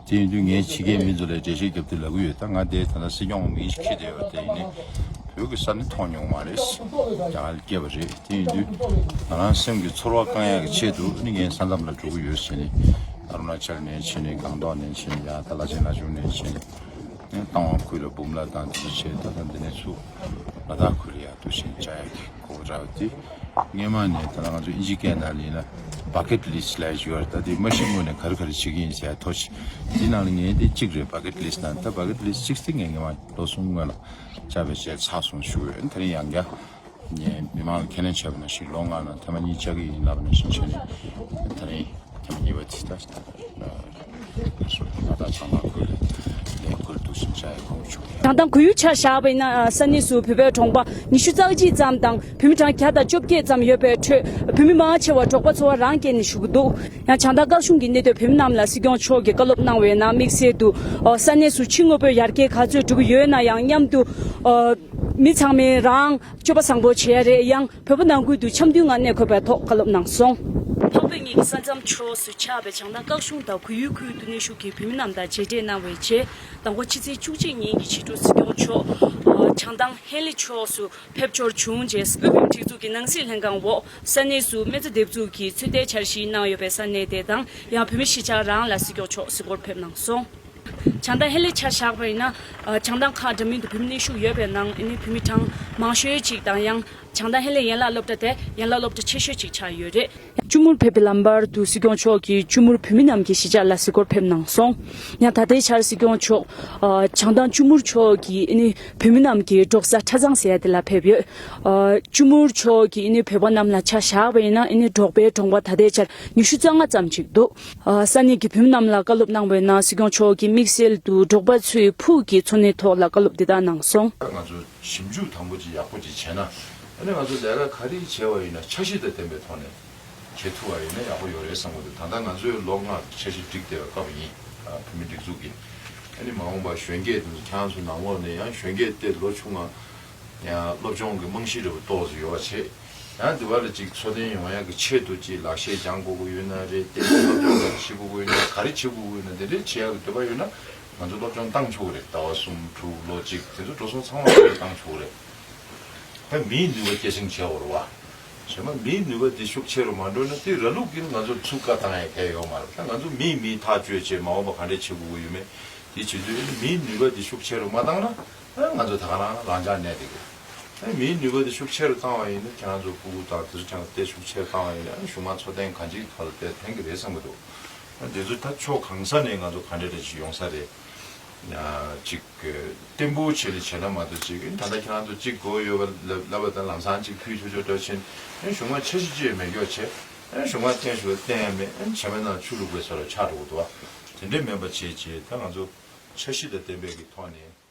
དེ་ཡིན་དུས་ངས་ཕྱི་རྒྱལ་མི་ཚོ་ལ་འགྲེལ་བཤད་རྒྱབ་དུས་ལབ་ཀྱི་ཡོད། ད་ང་དེ་ད་ལྟ་སྲིད་སྐྱོང་མིང་ཞིག་འཁྱེར་བསྡད་ཡོད་དེ་ཡིན་ནའི་བོད་ཀྱི་ས་ནི་མཐོང་མྱོང་མ་རེད། རྒྱ་གར་སྐྱེས་པ་རེད། དེ་ཡིན་དུས་ང་རང་སེམས་ཀྱི་ཚོར་བ་བསྐང་ཡག་གི་ཆེད་དུ་ནི་ངས་ས་མཚམས་ལ་འགྲོ་གི་ཡོད་བྱས་ནས་ཨ་རུ་ན་ཅལ་ནས་བྱས་ནས་སྒང་ཏོག་ནས་བྱས་ནས་ཡ་ད་བླ་ཆེན་བླ་ཆུང་ནས་བྱས་ནས། ནས་རྟ་དབང་ཁུལ་ལ་འབུམ་ལ་དང་དེ་ཚོ་བྱས། ད་ལྟ་འདི་ནས་ཚུར་ལ་དྭགས་ཁུལ་ལ་ཡར་འདུག་སེ་བཅར་ཡག་གི་གོ་སྐབས་རག་པ་དེ། སྔོན་མ་ནས་ད་ལྟ་ང་ཚོ་ཨིན་ཇི་སྐད་ནང་ལ་ཡིན་ན་བ་ཀེཊ་ལིསི་ཊི་ལབ་ཡག་ཅིག་ཡོད་རེད། ད་དེ་མ་ཤི་སྔོན་ནས་ག་རེ་ག་རེ་བྱེད་ཀྱི་ཡིན་ཟེར་ཡག་ཐོ་ཆེ། དེའི་ནང་ལ་ངས་དེ་གཅིག་རེད། བ་ཀེཊ་ལིསི་ཊི་ནང་ད་བ་ཀེཊ་ལིསི་ཊི་གཅིག་དེ་ངས་སྔོན་མ་ལོ་གསུམ་སྔོན་ལ་བཅར་བའི་རྗེས་ཚར་སོང་ཞུ་གི་ཡོད། དེ་རིང་ཡང་བསྐྱར། ངས་མི་མང་ལ་ཁས་ལེན་བྱས་པ་ནང་བཞིན་ལོ་ལྔ་ནང་ཐེངས་མ་གཉིས་བཅར་གྱི་ཡིན་ལབ་པ་ནང་བཞིན་བྱས་ནས་དེ་རིང་ཐེངས་མ་གཉིས་པ་དེ་ལྟ་ཞིག་ད་ལྟ་བྱང་ཐང་ཁུལ་ལ་ལས་འགུལ་འདུག་སེ་བཅར་ཡག་གོ་སྐབས་བྱུང་། བྱང་ཐང་ཁོར་ཡུག་ཆ་བཞག་པ་ཡིན་ན་ས་གནས་སུ་བོད་པའི་གྲོང་པ་ཉི་ཤུ་རྩ་གཅིག་ཙམ་དང་བོད་མི་གྲངས་བརྒྱ་དང་བཅོ་བརྒྱད་ཙམ་ཡོད་པའི་ཁྲོད་བོད་མི་མང་ཆེ་བ་འབྲོག་པ་ཚོ་བ་རང་སྐྱེལ་ནས་བཞུགས་ཀྱི་འདུག་ཡང་བྱང་ཐང་སྐྱིད་གཤོངས་ཀྱི་གནས་སྡོད་བོད་མི་རྣམས་ལ་སྲིད་སྐྱོང་མཆོག་གིས་བཀའ་སློབ་གནང་བའི་ནང་དམིགས་བསལ་དུ་ས་གནས་སུ་ཕྱི་དངོས་པོའི་ཡར་རྒྱས་ག་ཚོད་འགྲོ་གི་ཡོད་ན་ཡང་མཉམ་དུ་མི་ཚང་མས་རང་། སྤྱོད་པ་བཟང་པོ་བྱེད་ཡ་རེད། ཡང་བོད་པ་ནང་ཁུལ་དུ་འཆམ་མཐུན་ངང་གནས་དགོས་པའི་ཐོག་བཀའ་སློབ་གནང་སོང་། འཕགས་བོད་གཉིས་ཀྱི་ས་མཚམས་ཕྱོགས་སུ་ཆགས་པའི་བྱང་ཐང་སྐྱིད་གཤོངས་དང་གོས་ཡུལ་ཁུལ་དུ་གནས་བཞུགས་ཀྱི་བོད་མི་རྣམས་དང་མཇལ་འཕྲད་གནང་བའི་རྗེས་དང་པོ་ཕྱི་ཚེས་བཅུ་གཅིག་ཉིན་གྱི་ཕྱི་དྲོ་སྲིད་སྐྱོང་མཆོག་བྱང་ཐང་ཧེ་ལི་ཕྱོགས་སུ་ཕེབས་འབྱོར་བྱུང་རྗེས་དབུས་བོད་མིའི་སྒྲིག་འཛུགས་ཀྱི་ནང་སྲིད་ལྷན་ཁང་འོག་ས་གནས་སུ་སྨན་རྩྭ་འདེབས་འཛུགས་ཀྱི་ཚོད་ལྟའི་འཆར་གཞི་གནང་ཡོད་པའི་ས་གནས་དེ་དང་ཡང་བོད་མི་གཞིས་ཆགས་རང་ལ་སྲིད་སྐྱོང་མཆོག་གཟིགས་སྐོར་ཕེབས་གནང་སོང་། བྱང་ཐང་ཧེ་ལི་ཆ་བཞག་པ་ཡིན་ན། བྱང་ཐང་ཁག་འདྲ་མིན་དུ་བོད་མི་གནས་བཞུགས་ཡོད་པའི་ནང་ཨ་ནི་བོད་མི་གྲངས་མང་ཤོས་ཅིག་དང་ཡང་བྱང་ཐང་ཧེ་ལི་ཡན་ལག་སློབ་གྲྭ་དེ་ཡན་ལག་སློབ་གྲྭ་ཆེ་ཤོས་ཅིག་ཆགས་ཡོད་རེད། གཅུང་མོར་ཕེབས་པའི་ལམ་བར་དུ་སྲིད་སྐྱོང་མཆོག་གིས་གཅུང་མོར་བོད་མི་རྣམས་ཀྱི་གཞིས་ཆགས་ལ་གཟིགས་སྐོར་ཕེབས་གནང་སོང་། ཡང་ད་ལྟའི་ཆར་སྲིད་སྐྱོང་མཆོག་བྱང་ཐང་གཅུང་མོར་མཆོག་གིས་ཨ་ནི་བོད་མི་རྣམས་ཀྱི་འབྲོག་ས་ཁྲ་ཚང་ཟེར་ཡ་དེ་ལ་ཕེབས་ཡོད། གཅུང་མོར་མཆོག་གིས་ཨ་ནི་བོད་པ་རྣམས་ལ་ཆ་བཞག་པ་ཡིན་ན་ཨ་ནི་འབྲོག་པའི་གྲོང་པ་ད་ལྟའི་ཆར་ཉི་ཤུ་རྩ་ལྔ་ཙམ་ཅིག་འདུག་ས་གནས་ཀྱི་བོད་མི་རྣམས་ལ་བཀའ་སློབ་གནང་བའི་ནང་སྲིད་སྐྱོང་མཆོག་གིས་དམིགས་བསལ་དུ་འབྲོག་པ་ཚོའི་ཕུགས་ཀྱི་འཚོ་གནས་ཐོག་ལ་བཀའ་སློབ་འདི་དག་གནང་སོང་། ང་ཚོ་ཞིབ་འཇུག་དང་པོ་ཅིག་ཡག་པོ་ཅིག་བྱས་ན། ཨ་ནི་ང་ཚོ་ལས་ཀ་ག་རེ་བྱས་པ་ཡིན་ན་འཆར་གཞི་དང་ལྡན་པའི་ཐོག་ནས་བྱེད་ཐུབ་པ་ཡིན་ན་ཡག་པོ་ཡོད་རེད་བསམ་གྱི་འདུག་ད་ལྟ་ང་ཚོས་ལོ་ལྔ་འཆར་གཞི་བསྒྲིགས་བསྡད་པའི་སྐབས་ཡིན། ཨ་བོད་མི་སྒྲིག་འཛུགས་ཀྱི། ཨ་ནི་མ་འོངས་པ་གཞོན་སྐྱེས་དེ་ཚོ་ཁྱེད་རང་ཚོ་ནང་ལོགས་ནས་ཡང་གཞོན་སྐྱེས་དེ་ལོ་ཆུང་ང་ཡང་སློབ་སྦྱོང་གི་རྨང་གཞི་འདྲ་པོ་ཏོག་ཙམ་ཡོད་པ་བྱེད། ཡང་འདི་བ་ལ་ཅིག་འཚོ་རྟེན་ཡོང་ཡག་གི་ཆེད་དུ་ཅིག་ལག་ཤེས་སྦྱང་དགོས་ཀྱི་ཡོད་ན་རེད། བསྟན་པའི་སློབ་སྦྱོང་འདྲ་བྱེད་དགོས་ཀྱི་ཡོད་ན། ག་རེ་བྱེད་དགོས་ཀྱི་ཡོད་ན། དེ་འདྲའི་བྱེད་ཡག་གི་འདོད་པ་ཡོད་ན་ང་ཚོ་སློབ་སྦྱོང་བཏང་ཆོག་གི་རེད། ཟླ་བ་གསུམ་དྲུག་ལོ་གཅིག་དེ་ཚོ་འགྲོ་སོང་ཚང་མ་བཏང་ཆོག་གི་རེད། ད་མིའི་ནུས་པ་སྐྱེད་སྲིང་བྱེད་དགོས་རེད་བ། གཞན་པ་མིའི་ནུས་པ་འདི་ཤུགས་ཆེ་རུ་མ་འགྲོ་ན་དེ་ར་ལུག་གིས་ང་ཚོ་ཚུར་བཀའ་བཏང་ཡག་གལ་ཡོད་མ་རེད། ད་ང་ཚོ་མིས་མི་ཐག་གཅོད་བྱེད་མ་འོངས་པ་ག་འདྲས་བྱེད་དགོས་ཀྱི་ཡོད་མེད་དེ་བྱེད་དུས་མིའི་ནུས་པ་འདི་ཤུགས་ཆེ་རུ་མ་བཏང་ན། ཨ། ང་ཚོ་ད་ག་རང་རང་འཇགས་གནས་བསྡད་ཀྱི་རེད། ཨ། མིའི་ནུས་པ་དེ་ཤུགས་ཆེ་རུ་བཏང་བ་ཡིན་ན་ཁྱེད་རང་ཚོ་ཕྲུ་གུ་དང་དེ་ཚོ་ཁྱེད་རང་ཏོག་ཙམ་ཤུགས་ཆེ་རུ་བཏང་བ་ཡིན་ན། ཨ། གཞུག་མ་འཚོ་རྟེན་གང་ཅིའི་ཐོག་ལ་དེ་ཕན་གྱི་རེད་བསམ་གྱི་འདུག་ཨ། དེ་ཚོ་ད་ཕྱོགས་གང་ས་ནས་ང་ཚོ་ག་འདྲ་འདྲ་ཞིག་ཡོང་ས་རེད། ཨ། ཅིག་བརྟན་པོ་བྱས་ནས་བྱས་ན་མ་གཏོགས། ཅིག་ད་ལྟ་ཁྱེད་རང་ཚོ་གཅིག་དགོས་ཡོད་པ་ལབ་ལབ་པ་དང་ལམ་སང་གཅིག་ཕུལ་ཆོག་ཆོག་འདྲ་བྱས་ནས། ཨ། གཞུག་མ་འཆར་གཞི་ཅིག་མེད་སྐྱོ་བྱས། ཨ། གཞུག་མ་བརྟན་ཞུ་བ་བརྟན་ཡ་མེད། ཨ། བྱས་མེད་ན་ཆུ་བླུགས་པའི་ས་རུ་ཆགས་འགྲོ་གི་འདུག་བ། དེ་འདྲས་མེད་པ་བྱས་བྱས། ད་ང་ཚོ་འཆར་གཞི་དང་ལྡན་པའི་གི་ཐོག་ནས།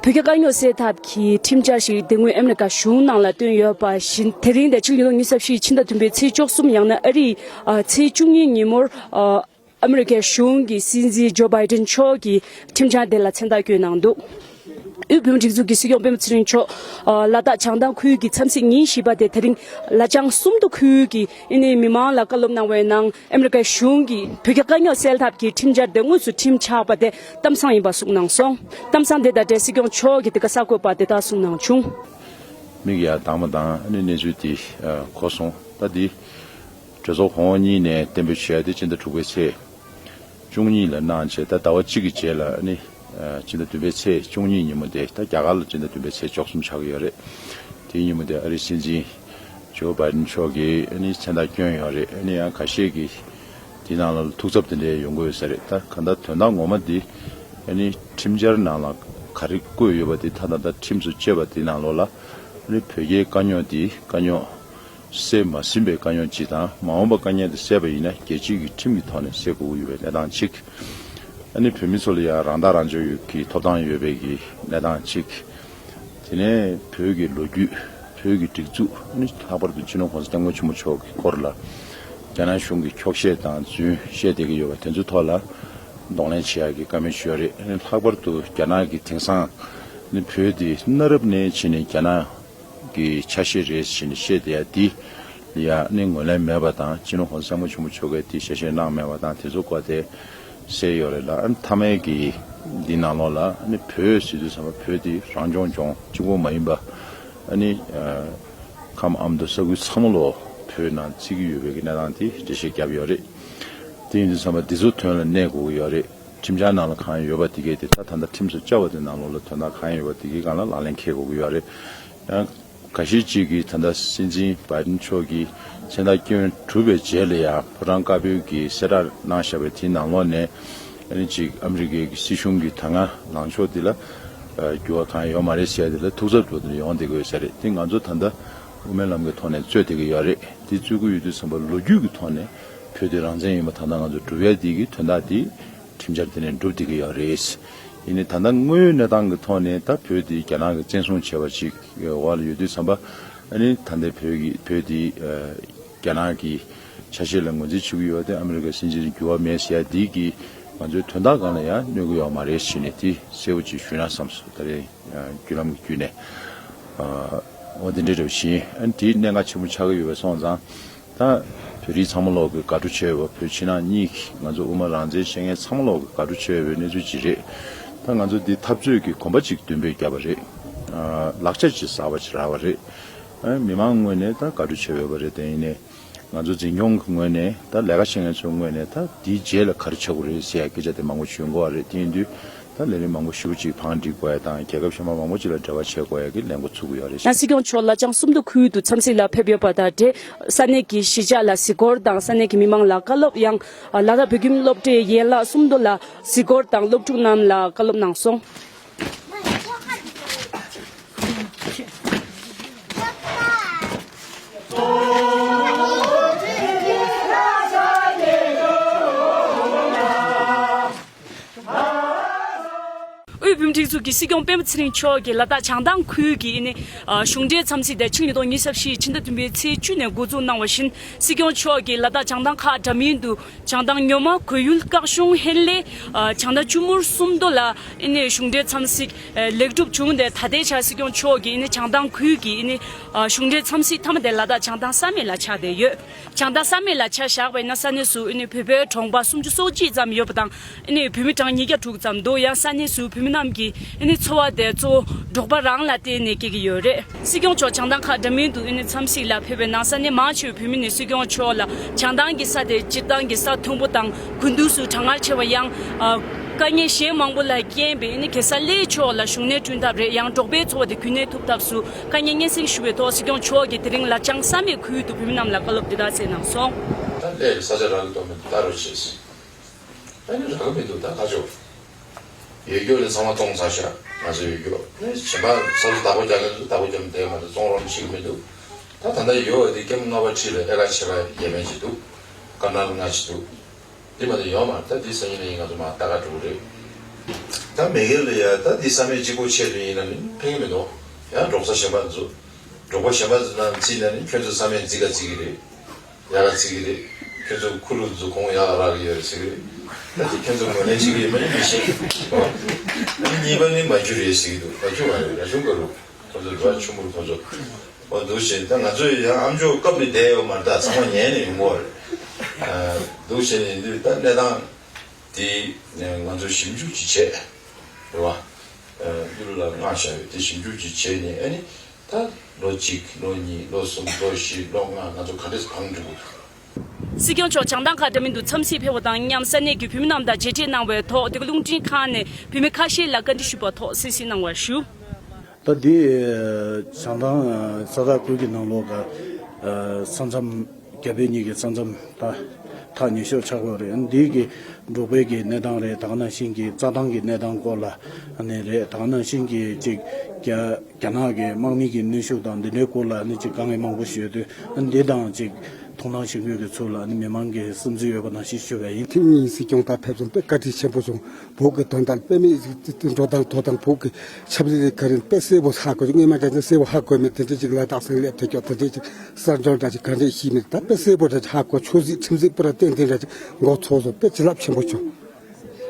བོད་རྒྱ་དཀའ་རྙོག་སེལ་ཐབས་ཀྱི་ཁྲིམས་འཆར་ཞིག་དེ་སྔོན་ཨ་མི་རི་ཀ་གཞུང་ནང་ལ་བཏོན་ཡོད་པ་བཞིན། དེ་རིང་དང་ཕྱི་ལོ་ཉིས་སྟོང་ཉི་ཤུ་རྩ་བཞི་ཕྱི་ཟླ་བདུན་པའི་ཚེས་བཅུ་གསུམ། ཡང་ན་ཨ་རིའི་ཨ་ཚེས་བཅུ་གཉིས་ཉིན་མོར། ཨ་ཨ་མི་རི་ཀའི་གཞུང་གི་སྲིད་འཛིན་ཇོ་བྷའི་ཏིན་མཆོག་གིས་ཁྲིམས་འཆར་དེ་ལ་མཚན་རྟགས་བསྐྱོན་གནང་འདུག་དབུས་བོད་མིའི་སྒྲིག་འཛུགས་ཀྱི་སྲིད་སྐྱོང་སྤེན་པ་ཚེ་རིང་མཆོག་ཨ་ལ་དྭགས་བྱང་ཐང་ཁུལ་གྱི་འཚམས་གཟིགས་ཉིན་བཞི་པ་དེ་དེ་རིང་ལ་ལྕང་སུམ་མདོ་ཁུལ་གྱི་ཨ་ནི་མི་མང་ལ་བཀའ་སློབ་གནང་བའི་ནང་། ཨ་མི་རི་ཀའི་གཞུང་གིས་བོད་རྒྱ་དཀའ་རྙོག་སེལ་ཐབས་ཀྱི་ཁྲིམས་འཆར་དེ་དངོས་སུ་ཁྲིམས་ཆགས་པ་དེ་གཏམ་བཟང་ཡིན་པ་གསུངས་གནང་སོང་། གཏམ་བཟང་དེ་དང་འབྲེལ་སྲིད་སྐྱོང་མཆོག་གིས་དེ་ག་གསར་འགོད་པར་དེ་ལྟར་གསུངས་གནང་བྱུང་། མིག་ཡར་གདངས་པ་དང་། ཨ་ནི་གནས་ཚུལ་འདི་ཨ་གོ་སོང་། ད་འདི་གྲོས་ཚོགས་གོང་འོག་གཉིས་ནས་གཏན་འབེབས་བྱས་ཏེ་སྤྱི་ཟླ་དྲུག་པའི་ཚེས་བཅུ་གཉིས་ལ་གནང་བྱས། ད་ཟླ་བ་གཅིག་གི་རྗེས་ལ། ཨ་ནི་ཨ་སྤྱི་ཟླ་བདུན་པའི་ཚེས་བཅུ་གཉིས་ཉིན་མོ་དེ། ད་རྒྱ་གར་ལ་སྤྱི་ཟླ་བདུན་པའི་ཚེས་བཅུ་གསུམ་ཆགས་ཀྱི་ཡོད་རེད། དེའི་ཉིན་མོ་དེ་ཨ་རིའི་སྲིད་འཛིན་ཇོ་བྷའི་ཏིན་མཆོག་གིས་ཨ་ནི་མཚན་རྟགས་བསྐྱོན་ཡོད་རེད། ཨ་ནི་ཡང་ཁ་ཤས་ཀྱིས་དེའི་ནང་ལ་ཐུགས་འཚབ་དེ་འདྲའི་ཡོང་གི་ཡོད་ས་རེད། ད་གང་ལྟར་དོན་དག་ངོ་མ་འདི་ཨ་ནི་ཁྲིམས་འཆར་ནང་ལ་ག་རེ་བཀོད་ཡོད་པ་དེ། ད་ད་ལྟ་ཁྲིམས་སུ་བཅད་པ་དེའི་ནང་ལོགས་ལ། ཨ་ནི་བོད་རྒྱའི་དཀའ་རྙོག་འདི་དཀའ་རྙོག་སེལ་མ་ཟིན་པའི་དཀའ་རྙོག་ཅིག་དང་། མ་འོངས་པ་དཀའ་ངལ་དེ་སེལ་བ་ཡིན་ན་རྒྱལ་སྤྱི་གི་ཁྲིམས་ཀྱི་ཐོག་ནས་སེལ་དགོས་ཀྱི་ཡོད་པའི་གནས་སྟངས་གཅིག་ཨ་ནི་བོད་མི་ཚོ་ལ་ཡང་རང་ཐག་རང་གཅོད་ཀྱི་ཐོབ་ཐང་ཡོད་པའི་གི་གནས་སྟངས་གཅིག་དེ་ནས་བོད་ཀྱི་ལོ་རྒྱུས། བོད་ཀྱི་སྒྲིག་འཛུགས། ཨ་ནི་ལྷག་པར་དུ་སྤྱི་ནོར་གོང་ས་སྐྱབས་མགོན་ཆེན་པོ་མཆོག་གི་སྐོར་ལ་རྒྱ་ནག་གཞུང་གིས་འཁྱོག་བཤད་དང་རྫུན་བཤད་བསྡད་ཀྱི་ཡོད་པ་དེ་ཚོའི་ཐོག་ལ་གདོང་ལེན་བྱེད་ཡག་གི་བཀའ་མོལ་ཞུས་ཡོད་རེད། ཨ་ནི་ལྷག་པར་དུ་རྒྱ་ནག་གིས་དེང་སང་ཨ་ནི་བོད་དེ་གནའ་རབས་ནས་བྱས་ནས་རྒྱ་ནག་གི་ཆ་ཤས་རེད་ཟེར་ནས་བཤད་བསྡད་ཡ་འདི་ལ་ཡ་ཨ་ནི་ངོས་ལེན་མེད་པ་དང་། སྤྱི་ནོར་གོང་ས་སྐྱབས་མགོན་ཆེན་པོ་མཆོག་གིས་དེ་ཞལ་བཞེས་གནང་མེད་པ་དང་། དེ་ཚོ་སྐོར་དེ་གསལ་ཡོད་རེད་ལ། ཨ་ནི་མཐའ་མའི་གི་འདི་ནང་ལོགས་ལ་ཨ་ནི་བོད་ཟེར་དུས་ཙམ་པ་བོད་དེ་རང་སྐྱོང་ལྗོངས་གཅིག་པོ་མ་ཡིན་པ། ཨ་ནི་ཨ་ཁམས་ཨ་མདོ་ས་ཁུལ་ཚང་མ་ལོ་བོད་ནང་བརྩི་གི་ཡོད་པའི་གི་གནས་སྟངས་དེ་འགྲེལ་བཤད་བརྒྱབ་ཡོད་རེད། དེ་ཡིན་དུས་ཙམ་པ་འདི་ཚོ་དོན་ལ་གནས་དགོས་ཀྱི་ཡོད་རེད། ཁྲིམས་འཆར་ནང་ལ་གང་ཡོད་པ་དེ་གས་དེ། ད་ད་ལྟ་ཁྲིམས་སུ་བཅའ་བ་དེ་ནང་ལོགས་ལ་དོན་དག་གང་ཡོད་པ་དེ་གས་སྒང་ལ་ལག་ལེན་འཁེལ་དགོས་ཀྱི་ཡོད་རེད། ཡང་ཁ་ཤས་ཅིག་གིས་ད་ལྟ་སྲིད་འཛིན་བྷའི་ཏིན་མཆོག་གིས་མཚན་རྟགས་བསྐྱོན་གྲུབ་པའི་རྗེས་ལ་ཡང་ཕོ་བྲང་དཀར་པོའི་གི་གསལ་བསྒྲགས་གནང་བཞག་པའི་དེའི་ནང་ལོགས་ནས། ཨ་ནི་ཅིག་ཨ་མི་རི་ཀའི་གི་སྲིད་གཞུང་གི་ད་སྔ་ལངས་ཕྱོགས་འདི་ལ་ཨ་འགྱུར་བ་གང་ཡང་ཡོད་མ་རེད་ཟེར་ཡ་དེ་ལ་ཐུགས་འཚབ་འགྲོ་དེ་ཡོང་བསྡད་ཀྱི་ཡོད་ས་རེད། དེ་ང་ཚོ་ད་ལྟ་དབུ་མའི་ལམ་གྱི་ཐོག་ནས་རྩོད་བསྡད་ཀྱི་ཡོད་རེད། དེ་རྩོད་ཀྱི་ཡོད་དུས་ཙམ་པ་ལོ་རྒྱུས་ཀྱི་ཐོག་ནས་བོད་དེ་རང་བཙན་ཡིན་པ་ད་ལྟ་ང་ཚོ་སྒྲུབ་ཡ་དེ་གི་དོན་དག་དེ་ཁྲིམས་འཆར་དེ་ནས་འགྲུབ་བསྡད་ཀྱི་ཡོད་རེད། ཡིན་ནའི་ད་ལྟ་དངོས་ཡོད་གནས་སྟངས་ཀྱི་ཐོག་ནས་ད་བོད་དེ་རྒྱ་ནག་གིས་བཙན་བཟུང་བྱས་པ་ཅིག་འོག་ལ་ཡོད་དུས་ཙམ་པ། ཨ་ནི་ད་ལྟའི་བོད་ཀྱི་བོད་དེ་ཨ་རྒྱ་ནག་གི་ཆ་ཤས་ལ་ངོས་འཛིན་བྱེད་ཀྱི་ཡོད་དེ། ཨ་མི་རི་ཀའི་སྲིད་འཛིན་འགྱུར་བ་མེད་ཟེར་ཡ་འདི་གིས་ང་ཚོའི་དོན་དག་སྒང་ལ་ཡང་གནོད་ཀྱི་ཡོད་མ་རེད་ཟེར་ནས་དེ་གསལ་པོ་ཅིག་ཞུས་ན་བསམ་སོང་། ད་རེས་ཨ་བརྒྱུད་ལམ་གྱི་བརྒྱུད་ནས། ཨ་འོ་དེ་འདྲ་འདྲ་བ་ཞིག་ཡིན། ཨ་ནི་དེའི་གནད་འགག་ཆེན་པོ་ཆགས་ཀྱི་ཡོད་པ་སོང་ཙང་། ད་བོད་རིགས་ཚང་མ་ལོག་གི་དགའ་སྤྲོ་བྱེད་འོས་པ། བོད་ཕྱི་ནང་གཉིས་ཀྱི་ང་ཚོ་དབུ་མ་རང་བཙན་ཤེས་མཁན་ཚང་མ་ལོག་གི་དགའ་སྤྲོ་བྱེད་འོས་པའི་གནས་ཚུལ་ཅིག་རེད། ད་ང་ཚོ་འདི་འཐབ་རྩོད་ཀྱི་གོམ་པ་ཅིག་མདུན་སྤོས་བརྒྱབ་པ་རེད། ཨ་ལག་ཆ་ཅིག་གསར་པ་ཅིག་རག་པ་རེད། ཨ་མི་མང་ངོས་ནས་ད་དགའ་སྤྲོ་བྱེད་འོས་པ་རེད། དེ་ཡིན་ནའི་ང་ཚོ་འཛིན་སྐྱོང་གི་ངོས་ནས། ད་ལས་ཀ་བྱེད་མཁན་ཚོའི་ངོས་ནས་ད་འདིའི་རྗེས་ལ་ག་རེ་བྱ་དགོས་རེད་ཟེར་ཡ་སྐད་ཆ་དེ་མང་པོ་ཞུ་དགོས་པ་རེད། དེ་ཡིན་དུས་ད་ལས་རིམ་མང་པོ་ཞེ་པོ་ཅིག་བང་སྒྲིག་དགོས་ཡ་དང་། རྒྱལ་ཁབ་གཞན་པ་མང་པོ་ཅིག་ལ་འབྲེལ་བ་བྱེད་དགོས་ཡ་གི་ལས་འགོ་ཚུགས་ཀྱི་ཡོད་རེད། ཡང་སྲིད་སྐྱོང་མཆོག་ལ་ལྕང་སུམ་མདོ་ཁུལ་དུ་འཚམས་གཟིགས་ལ་ཕེབས་ཡོད་པ་དང་འབྲེལ། ས་གནས་ཀྱི་གཞིས་ཆགས་ལ་གཟིགས་སྐོར་དང་། ས་གནས་ཀྱི་མི་མང་ལ་བཀའ་སློབ། ཡང་ལ་དྭགས་བོད་ཁྱིམ་སློབ་གྲྭའི་ཡན་ལག་སུམ་མདོ་ལ་གཟིགས་སྐོར་དང་སློབ་ཕྲུག་རྣམས་ལ་བཀའ་སློབ་གནང་སོང་། དབུས་བོད་མིའི་སྒྲིག་འཛུགས་ཀྱི་སྲིད་སྐྱོང་སྤེན་པ་ཚེ་རིང་མཆོག་གིས་ལ་དྭགས་བྱང་ཐང་ཁུལ་གྱི་ཨ་ནི་གཞུང་འབྲེལ་འཚམས་གཟིགས་དེ་ཕྱི་ལོ་ཉིས་སྟོང་ཉི་ཤུ་རྩ་བཞི་ཕྱི་ཟླ་བདུན་པའི་ཚེས་བཅུ་ནས་འགོ་འཛུགས་གནང་བ་བཞིན། སྲིད་སྐྱོང་མཆོག་གིས་ལ་དྭགས་བྱང་ཐང་ཁག་འདྲ་མིན་དུ་བྱང་ཐང་ཉོ་མ་གོས་ཡུལ་སྐག་གཞུང་ཧན་ལེ་བྱང་ཐང་ཆུ་མུར་སུམ་མདོ་ལ་ཨ་ནི་གཞུང་འབྲེལ་འཚམས་གཟིགས་ལེགས་གྲུབ་བྱུང་སྟེ། ད་ལྟའི་ཆར་སྲིད་སྐྱོང་མཆོག་གིས་ཨ་ནི་བྱང་ཐང་ཁུལ་གྱི་ཨ་ནི་གཞུང་འབྲེལ་འཚམས་གཟིགས་མཐའ་མ་དེ་ལ་དྭགས་བྱང་ཐང་ས་མེད་ལ་ཆགས་བསྡད་ཡོད། བྱང་ཐང་ས་མེད་ལ་ཆ་བཞག་པ་ཡིན་ན། ས་གནས་སུ་ཨ་ནི་བོད་པའི་གྲོང་པ་སུམ་ཅུ་སོ་གཅིག་ཙམ་ཡོད་པ་དང་། ཨ་ནི་བོད་མི་གྲངས་ཉིས་བརྒྱ་དྲུག་ཙམ་འདུག། ཡང་ས་གནས་སུ་བོད་མི་རྣམས་ཀྱི་ཨ་ནི་འཚོ་བ་དེ་གཙོ་བོ་འབྲོག་པ་རང་ལ་བརྟེན་ནས་སྐྱེལ་གྱི་ཡོད་རེད། སྲིད་སྐྱོང་མཆོག་བྱང་ཐང་ཁག་འདྲ་མིན་དུ་ཨ་ནི་འཚམས་གཟིགས་ལ་ཕེབས་པའི་ནང་། ས་གནས་མང་ཆེ་བའི་བོད་མི་ནས་སྲིད་སྐྱོང་མཆོག་ལ་བྱང་ཐང་གི་ས་དེ་སྤྱིར་བཏང་གི་ས་མཐོན་པོ་དང་། དགུན་དུས་སུ་གྲང་ངར་ཆེ་བ། ཡང་ཨ་དཀའ་ངལ་གཞན་མང་པོ་ལ་རྐྱེན་པས། ཨ་ནི་གེ་སར་རྩེ་ཕྱོགས་ལ་བཞུགས་གནས་བསྐྲུན་ཐབས་རེད། ཡང་འབྲོག་པའི་འཚོ་བ་དེ་རྒྱུན་གནས་ཐུབ་ཐབས་སུ་དཀའ་ངལ་སྙན་སེང་ཞུ་བའི་ཐོག། སྲིད་སྐྱོང་མཆོག་གིས་དེ་རིང་ལ་བྱང་ས་མེད་ཁུལ་དུ་བོད་མི་རྣམས་ལ་བཀའ་སློབ་འདི་ལྟར་སྩལ་གནང་སོང་། ད་ལས་ས་ཆ་རག་གི་འདུག་མི་འདུག་ལྟ་རོགས་བྱེད་ཟེར། ཨ་ནི་རག་གི་མི་འདུག། ད་ཁ་ཕྱོགས་ཡོད་རྒྱུ་ལས་ཚང་མ་བཙོང་ཚར་ཤག། ང་ཚོ་ཡོད་རྒྱུ་ནི་གཞན་པ་ས་ཆ་བདག་པོ་རྒྱག་གི་འདུག། བདག་པོ་རྒྱབ་བསྡད་མ་འདུག། བཙོང་རོགས་བྱེད་ཀྱི་མི་འདུག། ད་ད་ལྟ་ཡོད་པ་དེ་ཀེམ་ལྔ་པ་ཁྲི་ལ་ཨེ་ཀར་ཕྱེད་ཀ་ཡས་མས་ཅིག་འདུག། ཀ་ནལ་ལྔ་ཅིག་འདུག། འདི་མ་གཏོགས་ཡོད་མ་རེད། ད་འདི་སང་ཉིན་གནངས་ཉིན་ང་ཚོ་མར་ལྟ་ག་འགྲོ་གི་རེད། ད་མེ་སྒེར་ལ་ཡ་ད་འདི་ས་མེད་གཅིག་པོ་ཆེད་དུ་ཡིན་ན་ནི་ཕན་གི་མི་འདུག། ཡང་འབྲོག་ས་གཞན་པ་ཚོ། འབྲོག་པ་གཞན་པ་ཚོ་ནང་བརྩིས་ན་ནི་ཁྱོད་ཚོ་ས་མེད་རྫིག་ག་རྫིག་གི་རེད། ཡག་ག་རྫིག་གི་རེད། ཁྱོད་ཚོ་ཁུ་ལུ་ཚོ་གོང་ཡག་ག་རག་གི་ཡོད་རེད་ཟེར་གི་རེད། ད་འདི་ཁྱོད་ཚོ་ངོས་ལེན་བྱེད་ཀྱི་ཡོད་མེད་ནི་མི་ཤེས། ཨོ། ཨ་ནི་གཉིས་པ་ནི་མ་རྒྱུ་རེད་ཟེར་གི་འདུག། མ་རྒྱུ་མ་རེད། ར་ཆུང་ག་རུ། ཁོ་ཚོ་འགྲོ་བ་ཆུ་མུར་ཁོ་ཚོ། འོ་འདུག་བྱས། ད་ང་ཚོས་ཡང་ཨ་མཆོག་སྐབས་ནས་བསྡད་ཡོད་མ་རེད། ད་ཚང་མ་ཉན་ནས་ཡོང་གི་ཡོད་རེད། ཨ་འདུག་བྱས་ནས་འདི་ད་གནས་སྟངས་དེ་ང་ཚོས་ཞིབ་འཇུག་ཅིག་བྱས་རེད་བ། ཨ་གཡུ་ལོ་ལགས་མངགས་བཞག་ཡོད། དེ་ཞིབ་འཇུག་ཅིག་བྱས་ནས། ཨ་ནི་ད་ལོ་གཅིག་ལོ་གཉིས་ལོ་གསུམ་ལོ་བཞི་ལོ་ལྔ་ང་ཚོ་ག་འདྲས་བང་སྒྲིག་དགོས། སྲིད་སྐྱོང་མཆོག་བྱང་ཐང་ཁག་འདྲ་མིན་དུ་འཚམས་གཟིགས་ཕེབས་པ་དང་མཉམ། ས་གནས་ཀྱི་བོད་མི་རྣམས་དང་མཇལ་འཕྲད་གནང་བའི་ཐོག། འདི་ག་རླུང་འཕྲིན་ཁང་ནས་བོད་མི་ཁ་ཤས་ལ་བཀའ་འདྲི་ཞུས་པའི་ཐོག་གསན་གཟིགས་གནང་བར་ཞུ། ད་འདི་བྱང་ཐང་ས་ཐག་ཁུལ་གྱི་ནང་ལོགས་ཀྱི་ས་མཚམས། རྒྱ་བོད་གཉིས་ཀྱི་ས་མཚམས་ད་ཐག་ཉེ་ཤོས་ཆགས་ཡོད་རེད། འདི་གི་འབྲོག་པའི་གི་གནས་སྟངས་རེད། ད་ག་ནང་བཞིན་གྱི་རྩྭ་ཐང་གི་གནས་སྟངས་སྐོར་ལ་ནི་རེད། ད་ག་ནང་བཞིན་གྱི་ཅིག་རྒྱ་རྒྱ་ནག་གི་དམག་མི་གི་གནོན་ཤུགས་དང་འདི་འདྲའི་སྐོར་ལ་ནི་ཅིག་དཀའ་ངལ་མང་པོ་ཞིག་ཡོད་དུས། འདི་དང་ཅིག་མཐོང་སྣང་བྱེད་མཁན་གྱི་ཚོ་ལ་ནི་མི་མང་གི་བསམ་ཚུལ་ཡོད་པ་ནང་བཞིན་ཞུ་བ་ཡིན། ཐེངས་གཉིས་སྲིད་སྐྱོང་ད་ཕེབས་སོང་། དཔེ་བཀའ་དྲིན་ཆེན་པོ་བྱུང་། བོད་ཀྱི་དོན་དང་དཔེ་མེད་འགྲོ་སྟངས་དོ་དང་། བོད་ཀྱི་ཆབ་སྲིད་ཀྱི་ག་རེ་དཔེ་གསལ་པོ་ཧ་གོ། སྔོན་མ་འདྲ་ཅིག་གསལ་པོ་ཧ་གོ་མེད། དེ་འདྲ་ཅིག་ལ་དྭགས་སེང་སླེབས་ཐུབ་ཀྱོག། དེ་འདྲ་ཅིག་གསར་འབྱོར་འདྲ་ཅིག་ག་འདྲ་ཤེས་མེད། ད་དཔེ་གསལ་པོ་འདྲ་ཅིག་ཧ་གོ། ཆོས་སྲིད་ཁྲིམས་སྲིད་པུ་ར་ཏན་ཏན་འདྲ་ཅིག་མགོ་ཚོས་སོང་། དཔེ་བྱིན་རླབས་ཆེན་པོ་བྱུང་།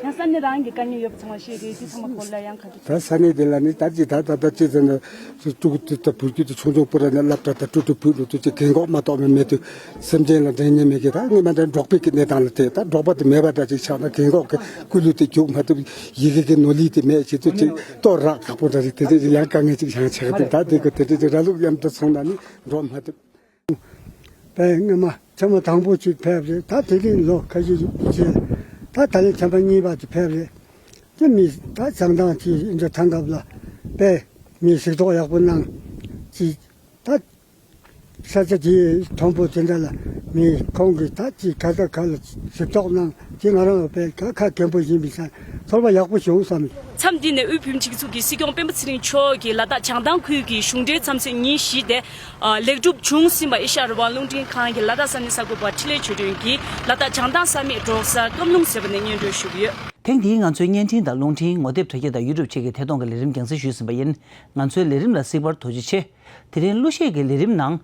ཡང་ས་གནས་རང་གི་དཀའ་ངལ་ཡོད་པ་ཚང་མ་བཤད་རེད། དེ་ཚང་མ་སྐོར་ལ་ཡང་ག་རེ། ད་ས་གནས་དེ་ལ་ནི་ད་ཅི་ད་ད་ད་ཅི་ཟེར་ན། ཕྲུ་གུ་དེ་ད་བུ་རྒྱུད་དེ་ཆུང་ཆུང་པུ་ར་ནས་སློབ་གྲྭ་དང་ཀྲུ་ཀྲུ་བུད་འགྲོ་དུས་ཀྱི་རྒན་གོག་མ་གཏོགས་མེད་མེད་དུས། སེམས་ཅན་ལ་འདྲེན་ཉེན་མེད་ཀི། ད་སྔོན་མ་འདྲ་འབྲོག་པའི་གི་གནས་སྟངས་ལ་དེ་ད་འབྲོག་པ་དེ་མེད་པ་འདྲ་ཅིག་ཆགས་ན། རྒན་གོག་གི་སྐུ་ལུས་དེ་རྒྱུག་མ་ཐུབ། ཡི་གེ་གི་ནོར་ལུས་དེ་མེད་བྱེད་དུས་ཅིག་ལྟོ་རག་ཁག་པོ་འདྲ་ཅིག་དེ་འདྲ་ཅིག་ཡང་དཀའ་ངལ་ཅིག་བྱང་ཆགས་འདུག། ད་དེ་གི་དེ་འདྲ་ཅིག་ར་ལུག་གཡམ་དུ་སོང་ན་ནི་འགྲོ་མ་ཐུབ། པས་སྔོན་མ་ཆ་མ་དང་པོ་ཅིག་ཕེབས་རེད། ད་དེ་རིང་ལོ་ཁ་ཤས་ཅིག་རྗེས་ད་ད་ལན་ཆ་མ་གཉིས་པ་ཅིག་ཕེབས་རེད། དེ་མི་ད་བྱང་ཐང་ཅིག་འདྲ་ཐང་སྐབས་ལ་པས་མི་ཞིག་ཐོག་ཡག་པོ་གནང་ཅིག། ད་ས་ཆ་དེའི་མཐོན་པོ་དེ་འདྲ་ལ་མི་ཁོང་གིས་ད་ཅིག་ཁ་ས་ཁ་ལ་ཞིབ་ཐོག་གནང་དེ་ང་རང་ལ་དཔེ་ཁ་ཁ་མཁན་པོ་ཡིན་པའི་ས་ཚོར་བ་ཡག་པོ་བྱུང་བསམ། མཚམས་འདི་ནས་དབུས་བོད་མིའི་སྒྲིག་འཛུགས་ཀྱི་སྲིད་སྐྱོང་སྤེན་པ་ཚེ་རིང་མཆོག་གིས་ལ་དྭགས་བྱང་ཐང་ཁུལ་གྱི་གཞུང་འབྲེལ་འཚམས་གཟིགས་ཉིན་བཞི་དེ་ལེགས་གྲུབ་བྱུང་ཟིན་པ་ཨེ་ཤ་ཡ་རང་དབང་རླུང་འཕྲིན་ཁང་གི་ལ་དྭགས་ས་གནས་གསར་འགོད་པ་འཕྲིན་ལས་ཆོས་སྒྲོན་གྱིས་ལ་དྭགས་བྱང་ཐང་ས་མེད་འབྲོག་གསར་ཀམ་ལུང་ཟེར་བ་ནས་སྙན་སྒྲོན་ཞུས་ཡོད། ཐེངས་འདིའི་ང་ཚོའི་བརྙན་འཕྲིན་དང་རླུང་འཕྲིན་ངོ་དེབ་དྲ་རྒྱ་དང་ཡུ་ཊུབ་བཅས་ཀྱི་ཐད་གཏོང་གི་ལས་རིམ་རྒྱང་སྲིང་ཞུས་ཟིན་པ་ཡིན། ང་ཚོའི་ལས་རིམ་ལ་གཟིགས་པར་ཐུགས་རྗེ་ཆེ། དེ་རིང་གླུ་གཞས་ཀྱི་ལས་རིམ་ནང་།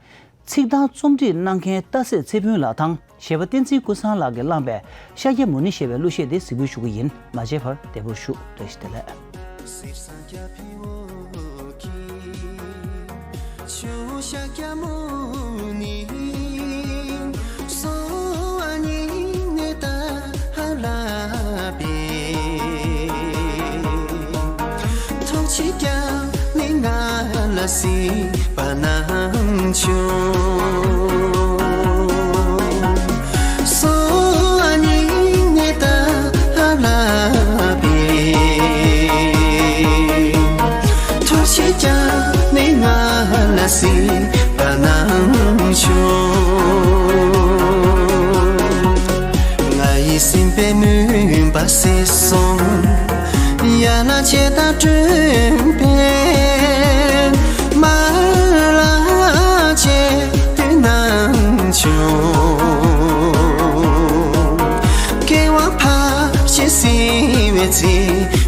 ཚིག་དང་རྩོམ་སྒྲིག་གནང་མཁན་སྟག་གཟིག་ཚེ་ཕུན་ལགས་དང་གཞས་པ་བསྟན་འཛིན་ཀུན་བཟང་ལགས་ཀྱིས་བླངས་པའི་ཤཱཀྱ་མུ་ནེ་ཞེས་པའི་གླུ་གཞས་དེ་གཟིགས་འབུལ་ཞུ་གི་ཡིན། མ་མཇལ་བར་བདེ་པོར་བཞུགས། བཀྲ་ཤིས་བདེ་ལེགས།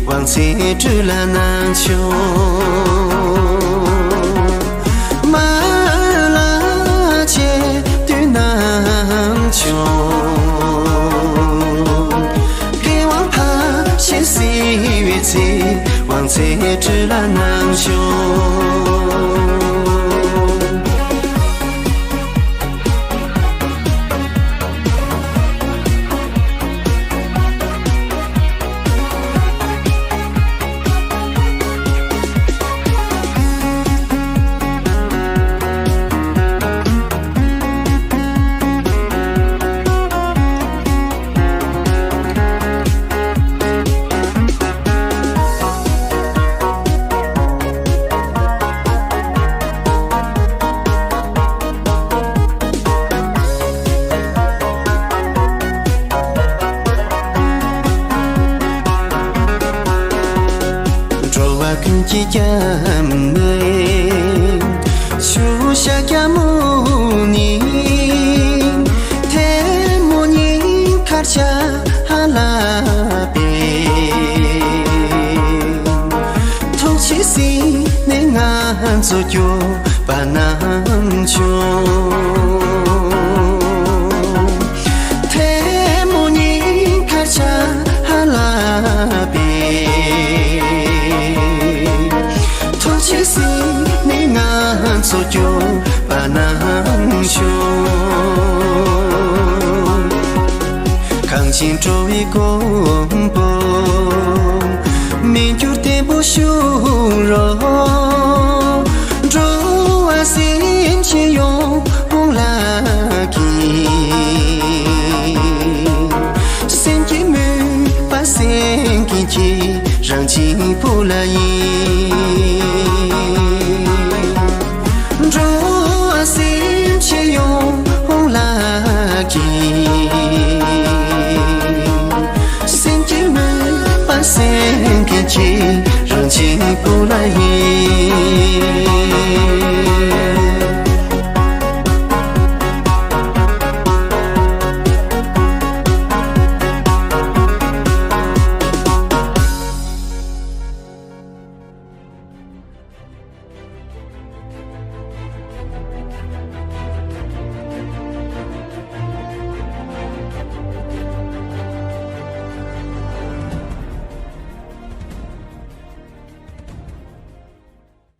དབང་ཚད་སྤྲུལ་ལ་སྣང་ཆུང་། མ་ལ་ཆེ་དུས་སྣང་ཆུང་། དགེ་དབང་ཕ་ཤེས་སྲིད་པའི་ཚེ། དབང་ཚད་སྤྲུལ་ལ་སྣང་ཆུང་། འགྲོ་བ་ཀུན་གྱི་སྐྱབས་གནས། ཆུ་བོ་ཤཱཀྱ་མུ་ནི། ཐལ་མོ་སྙིང་ཁར་ཕྱག་ལགས་པས། ཐུགས་རྗེས་སྲིད་ནས་ང་ཚོ་སྐྱོབ་པ་གནང་བྱུང་། ཐལ་མོ་སྙིང་ཁར་ཕྱག་ལགས་པས། ཐུགས་རྗེས་སྲིད་ནས་ང་ཚོ་སྐྱོབ་པ་གནང་བྱུང་། གངས་ཅན་འགྲོ་བའི་མགོན་པོ། མི་འགྱུར་བརྟན་པོ་བཞུགས་རོགས། འགྲོ་བ་སེམས་ཅན་ཡོངས་ལ་གྱིས། སེམས་ཀྱི་མོས་པ་སེང་གེ་འཁྱིལ། རང་བཞིན་པོ་ལ་ཡིས། འགྲོ་བ་སེམས་ཅན་ཡོངས་ལ་གྱིས། སེམས་ཀྱི་མོས་པ་སེང་གེ་འཁྱིལ། རང་བཞིན་པོ་ལ་ཡིས།